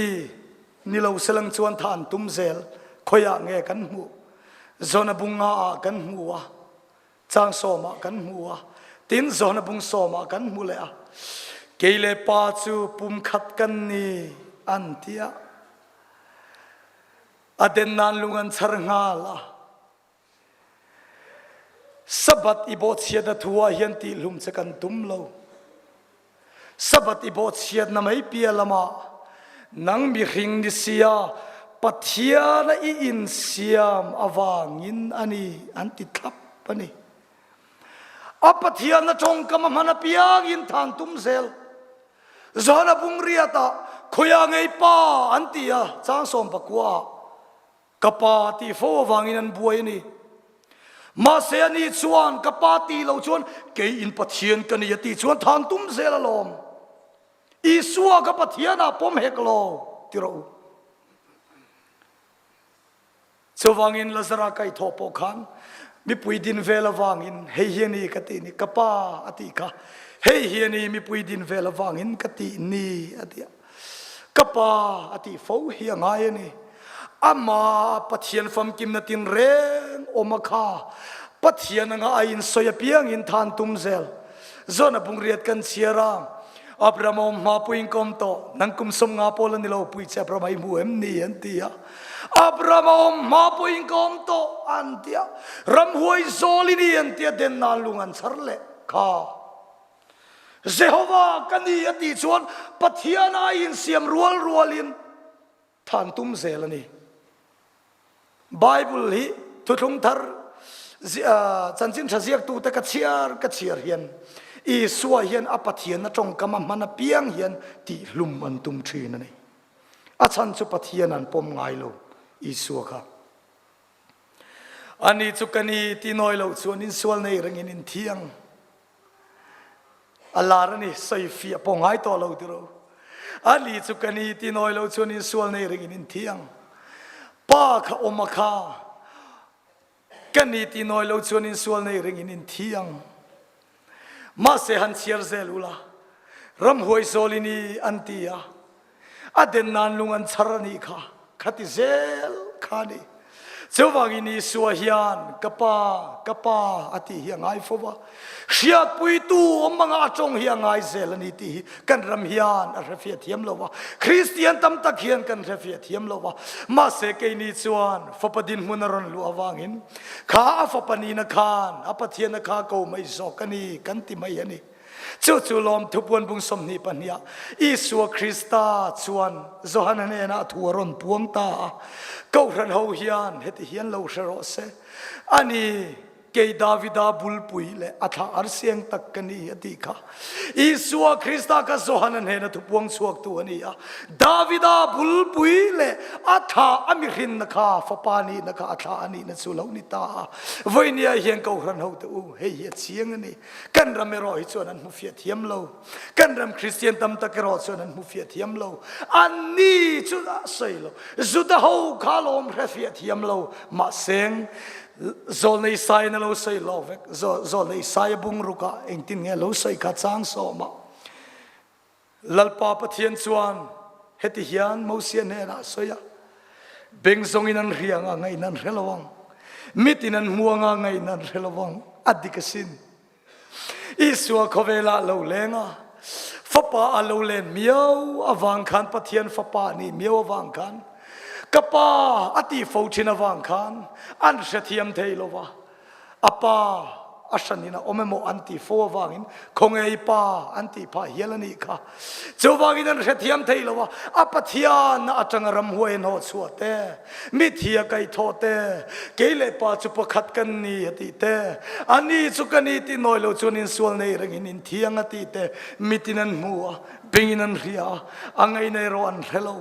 ni lo selang chuan tha an tum zel. Khawiah nge kan hmuh? Zona bunga ah kan hmu a. Chang sawmah kan hmu a, tin Johana bung sawmah kan hmu leh a. Kei le pa chu pumkhat kan ni an ti a. A den nan lung an char nghal a. Sabbath i bawhchiatna thu ah hian tihhlum che kan tum lo. Sabbath i bawhchiatna mai piah lamah nang mihring ni sia Pathian a i insiam avangin a ni an ti thlap a ni. A Pathian a tawngkam a hman apiangin than tum zel. Johana bung riatah khawiah ngei pa an ti a, chang 19 ah. Ka pa tih fo avangin an buai a ni. Mahse ani chuan ka pa tih loh chuan kei in Pathian ka ni a tih chuan than tum zel alawm. Isua ka Pathian ah pawm hek lo ti rawh u. Chuvangin Lazara kaihthawh pawh khan mipui din vel avangin hei hi a ni ka tih ni, ka pa a tih kha hei hi a ni mipui din vel avangin ka tih ni a ti a. Ka pa a tih fo hi a ngai a ni. Ama Pathian famkimna tinreng awm a kha Pathian anga a insawi apiangin than tum zel. Zona bungriat kan chhiar a. Abraham awm hma puiin ka awm tawh, nang kum 50 pawl a ni lo, pui che Abraham a i hmu em ni? an ti a. Abraham a awm hma puiin ka awm tawh, an ti a. Ramhuai zawl i ni, an ti a, den nan lung an chhar leh kha. Jehovah ka ni a tih chuan Pathian a insiam rual rualin than tum zel a ni. Bible hi thuthlung thar chanchin tha ziaktute ka chhiar ka chhiar hian Isua hian a Pathianna tawngkam a hman apiang hian tihhlum an tum thin a ni. A chhan chu Pathian an pawm ngai lo Isua kha. Ani chu ka ni ti nawi lo chuan insual nei rengin inthiang. A lar a ni, sawi fiah pawh ngai tawh lo tiro. A li chu ka ni ti nawi lo chuan insual nei ringin in thi ang. Pa kha awm a kha ka ni ti nawi lo chuan insual nei ringin in thi ang. Mahse han chhiar zel ula, ramhuai zawl i ni an ti a, A den nan lung an chhar a nih kha, kha ti zel kha a ni. Chuvangin Isua hian, Ka Pa, ka Pa, a tih hi a ngai fo va. Hriatpuitu awm anga a tawng hi a ngai zel a ni tih hi kan ram hian a hrefiah thiam lo va. Kristian tam tak hian kan hrefiah thiam lo va. Mahse keini chuan fapa dinhmun a rawn luh avangin kha a fapa nihna khan a Pathianna kha ko mai zawk a ni kan ti mai a ni. Chu chu lawm thupuan bung 22 ah Isua Krista chuan Johana hnenah thu a rawn puang ta a, Kohhran ho hian heti hian lo hre rawh se, ani kei Davida bulpui leh a thla arsiang tak ka ni a tih kha. Isua Krista kha Johana hnena thupuang chhuaktu a ni a, Davida bulpui leh a thla a mihrinna kha fapa nihna kha a thla a nihna chu lo ni ta a. Vawinia hian Kohhran hote u, hei hi a chiang a ni. Kan ram erawh hi chuan an hmu fiah thiam lo. Kan ram Christian tam tak erawh chuan an hmu fiah thiam lo. Anni chu a sawi lo. Juda ho kha lawm hre fiah thiam lo. Mahseng zawlnei Isaiah na lo sawi lo vek. Zawlnei Isaiah bung rukah engtin nge lo sawi kha chang sawmah. Lalpa Pathian chuan heti hian Mosia hnenah a sawi a, Beng zawngin an hria anga ngaihna an hre lo ang, mitin an hmu anga ngaihna an hre lo ang, a dik asin. Isua khawvelah lo leng a, Fapa a lo len miau avang khan, Pathian Fapa a nih miau avang khan, Ka Pa a tih fo thin avang khan an hrethiam thei lo va. A pa a hranin a awm emaw an tih fo avangin khawnge i pa an tih phah hial a nih kha. Chuvangin an hrethiam thei lo a, a Pathianna atanga ramhuai a hnawh chhuah te, mithi a kaihthawh te, kei leh pa chu pakhat kan ni a tih te, a ni chu ka ni tih nawi lo chuan insual nei rengin inthiang a tih te, mitin an hmu a, bengin an hria a, a ngaina erawh an hre lo.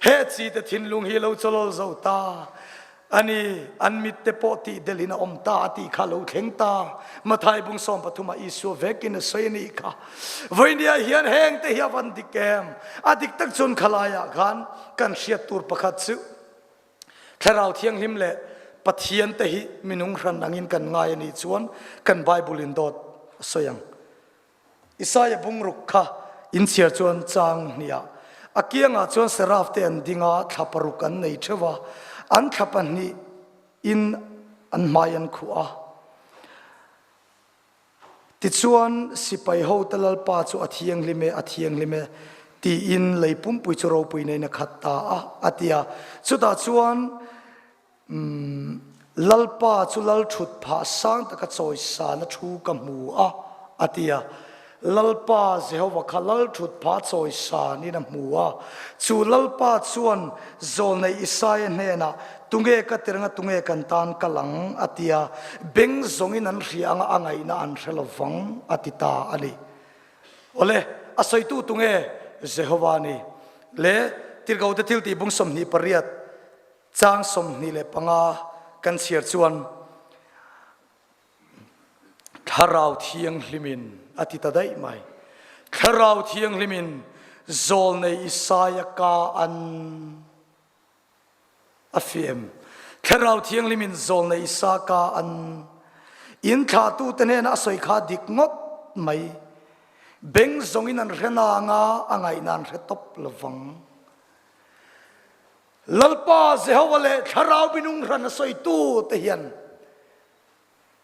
He chi te thinlung hi lo chawlawl zo ta. A ni, an mit te pawh tih delhin a awm ta a tih kha lo thleng ta. Mathai bung 13 ah Isua vekin a sawi a nih kha. Vawinia hian heng te hi a van dik em? A dik tak chuan khalaiah khan kan hriat tur pakhat chu Thlarau Thianghlim leh Pathian te hi minung hran angin kan ngai a nih chuan kan Bible in dawt a sawi ang. Isaiah bungruk kha inchhiar chuan chang hniah a kiangah chuan seraf te an ding a, thla paruk an nei theuh a, an thla pahnih in an hmai an khuh a. Tichuan sipai hote Lalpa chu a thianghlim e, a thianghlim e, tiin lei pumpui chu ropui neiin a khat ta a, a ti a. Chutah chuan Lalpa chu lal thut phah sang taka chawisana thu ka hmu a, a ti a. Lalpa Jehova kha lal thut phah chawisanin a hmu a. Chu Lalpa chuan zawlnei Isaia hnenah, Tunge ka tir anga tunge kan tan kal ang? a ti a. Beng zawngin an hria anga a ngaihna an hre lo vang, a ti ta a ni. Awle, a sawitu tunge Jehova a ni. Le Tirhkohte thiltih bung 28. Chang 25 kan chhiar chuan Thlarau Thianghlimin a ti ta daih mai. Thlarau Thianghlimin zawlnei Isaia ka an a fiam. Thlarau Thianghlimin zawlnei Isa ka an in thlahtute hnena a sawi kha dik ngawt mai. Beng zawngin an hre nanga a ngaihna an hre tawp lovang. Lalpa Jehova leh Thlarau minung hran a sawitu te hian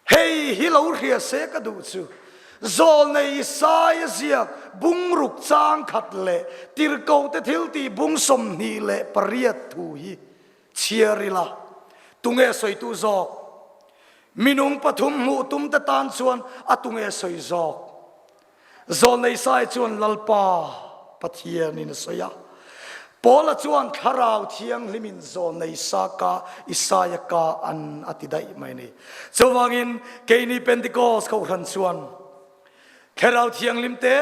hei hi lo hria se ka duh chu. Zawlnei Isaia ziak bung ruk chang khat leh tirhkohte thiltih bung 28 thu hi chhiar ila, tunge sawitu zawk? Minung pathum hmuh tumte tan chuan a tunge sawi zawk? Zawlnei Isaia chuan Lalpa Pathianin a sawi a. Paula chuan Thlarau Thianghlimin zawlnei Saka Isaia ka an a ti daih mai a ni. Chuvangin keini Pentecost Kohhran chuan Thlarau Thianghlim te,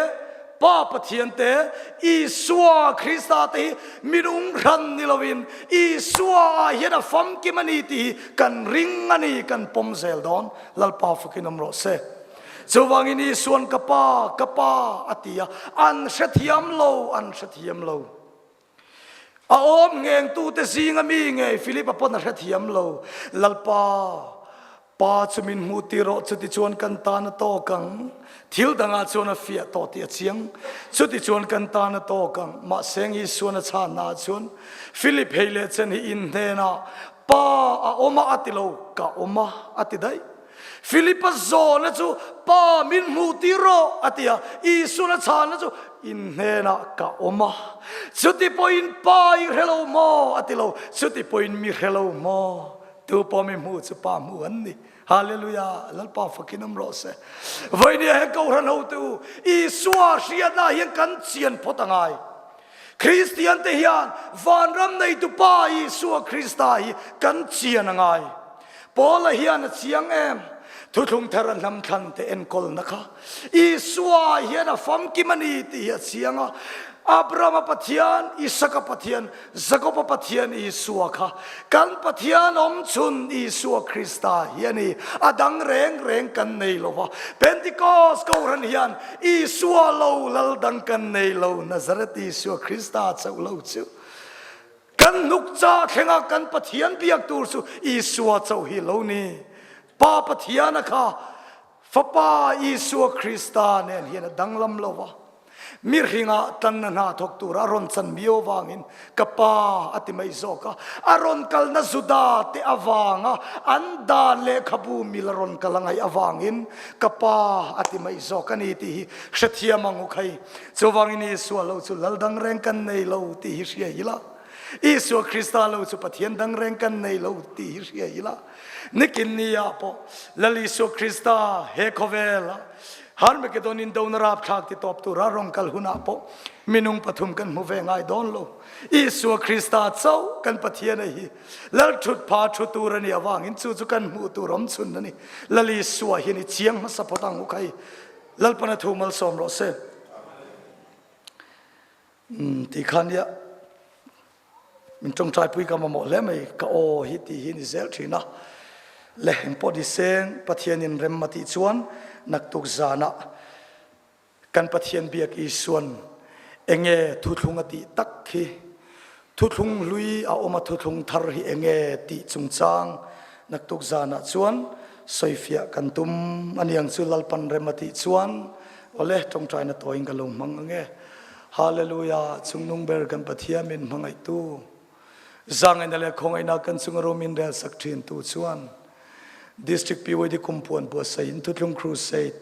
Pa Pathian te, Isua Krista te hi minung hran ni loin Isua ah hian a famkim a ni tih hi kan ring a ni, kan pawm zel dawn. Lalpa fakin awm rawh se. Chuvangin Isuan ka Pa, ka Pa a ti a, an hrethiam lo, an hrethiam lo. A awm nghengtute zinga mi ngei Philip-a pawn a hrethiam lo. Lalpa, Pa chu min hmuh tir rawh, chutichuan kan tan a tawk ang. Thil dangah chuan a fiah tawh tih a chiang. Chutichuan kan tan a tawk ang. Mahse Isuan a chhannaah chuan Philip hei leh chen hi in hnenah Pa a awm a a ti lo, ka awm a a ti daih. Philipa zawhna chu, Pa, min hmuh tir rawh, a ti a. Isuan a chhanna chu, In hnenah ka awm a, chuti pawhin Pa i hre lo maw? a ti lo. Chuti pawhin mi hre lo maw? Tu pawh mi hmuh chu Pa hmuh an ni. Hallelujah! Lalpa fakin awm rawh se. Vawinia he Kohhran hotu Isua hriatna hian kan chian phawt a ngai. Kristian te hian vanram neitu Pa Isua Krista hi kan chian a ngai. Paula hian a chiang em? Thuthlung thar a hnam thlan te enkawlna kha Isua hian a famkim a ni tih hi a chiang a. Abrahama Pathian, Isaka Pathian, Jakoba Pathian Isua kha kan Pathian awmchhun Isua Krista hi a ni. A dang reng reng kan nei lo va. Pentecost Kohhran hian Isua lo lal dang kan nei lo, Nazareth Isua Krista chauh lo chu. Kan hnuk cha thlenga kan Pathian biak tur chu Isua chauh hi lo ni. Pa Pathiana kha Fapa Isua Krista nen hian a danglam lo va. Mihringah tanna hna thawk tura a rawn chan miau avangin ka pa a ti mai zawk a. A rawn kalna Juda te avanga an dan lehkhabu mil a rawn kal a ngaih avangin ka pa a ti mai zawk a ni tih hi hrethiam ang u khai. Chuvangin Isua lo chu lal dang reng kan nei lo tih hi hria ila. Isua Krista lo chu Pathian dang reng kan nei lo tih hi hria ila. Nikin ni ah pawh Lal Isua Krista he khawvel ah Harmagedon in dona rapthlak ti tawp tura rawng kal hunah pawh minung pathum kan hmu ve ngai dawn lo. Isua Krista chauh kan Pathian a hi Lal thut pha thu tur a nih avangin chu chu kan hmuh tur awm chhun a ni. Lal Isua hian i chiang hmasa phawt ang u khai. Lalpana thu malsawm rawh se. Ti khan nia min tawngtaipui ka mamawh hle mai ka aw hi tih hi ni zel thin a le engpawh ni seng Pathianin rem a tih chuan naktuk zanah kan Pathian biak Isuan enge thuthlung a tih tak hi thuthlung hlui a awm a thuthlung thar hi enge tih chungchang naktuk zanah chuan sawifiah kan tum aniang chu Lalpan rem a tih chuan awle tawngtaina tawiin ka lo hmang ange. Hallelujah chungnung ber kan Pathian min hmangaihtu zangaina leh khawngaihna kan chunga rum in rel sak thin tu chuan District PYD kumpuan buatsaih in Thuthlung Crusade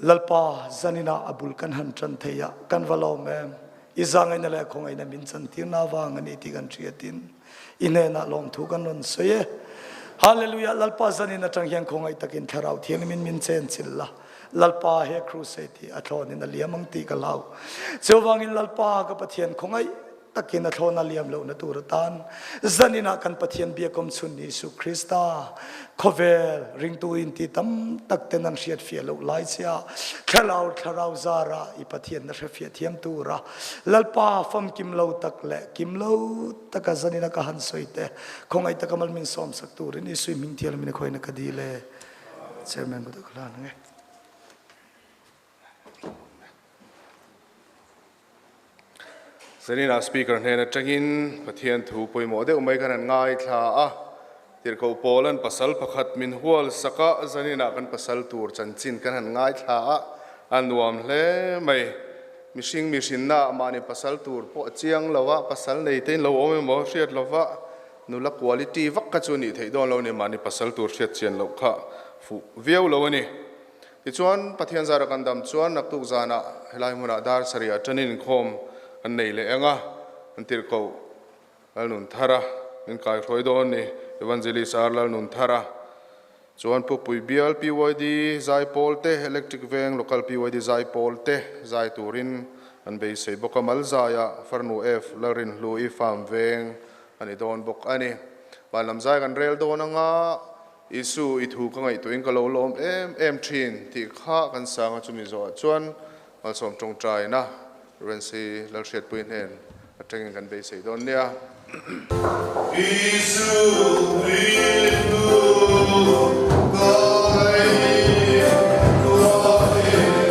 Lalpa zanina a bul kan han tan thei a kan va lawm em i zangaina leh khawngaihna min chan tir na vang ani tih kan hriatin i hnenah lawmthu kan rawn sawi e Hallelujah Lalpa zanin atang hian khawngaih takin thlarau thianghlimin min chen chilh la Lalpa he crusade hi a thlawn in a liam ang tih ka hlau. Chuvangin Lalpa ka Pathian khawngaih takin a thlawn a liam lohna tur atan zanin ah kan Pathian biakawm chhun Isu Krista khawvel ringtu in ti tam tak ten an hriat fiah loh lai chia thlarau thlarau zara i Pathian na hre fiah thiam tura Lalpa famkim lo tak leh kim lo taka zanin a ka han sawi te khawngaih taka mal min sawm sak turin Isui hming thial min khawina ka dil e. Chairman ku tak hlan nge. Zanina speaker hnen atangin Pathian thu pawimawh deuh mai khan an ngaithla a, Tirhkoh Paula'n pasal pakhat min hual sak a, zanina kan pasal tur chanchin kan han ngaithla a, a nuam hle mai. Mihring mihrinna ah mahni pasal tur pawh a chiang lo a, pasal nei te in lo awm emaw hriat lova, Nula quality vak kha chu nih theih dawn lo ni, mahni pasal tur hriat chian loh kha fuh viau lo a ni. Tichuan, Pathian zara kan dam chuan naktuk zanah helai hmunah dar sarih ah ṭanin inkhawm kan nei leh eng a, an tirhkoh Lalnunthara min kaihruai dawn ni, Evangelist R Lalnunthara chuan Pukpui Bial PYD Zaipawl te, Electric Veng Local PYD Zaipawl te zai turin an beisei bawk a, Malzaiah Farnu F Lalrinhlu i Farm Veng a ni dawn bawk a ni. Vanlam zai kan rel dawn anga Isu i thu ka ngaihtuahin ka lo lawm em em thin tih kha kan sang a, chumi zawhah chuan Malsawm tawngtaina Rensi Lalhriatpui hnen atangin kan beisei dawn nia. Isu i thu ka ngaihtuahin ka lo lawm em em thin.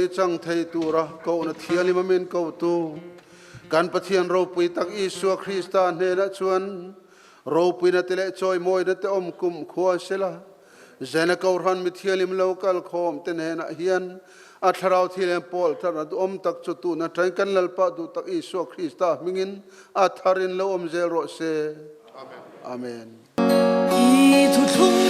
ropui chang thei tura kohna thianghlim a min kotu kan Pathian ropui tak Isua Krista hnenah chuan ropuina te leh chawimawina te awm kum khua sela. Zena Kohhran mi thianghlim lo kal khawm te hnenah hian a thlarau thilem pawl thar a duhawm tak chu tun atangin kan Lalpa duh tak Isua Krista hmingin a tharin lo awm zel rawh se. Amen. I thuthlung.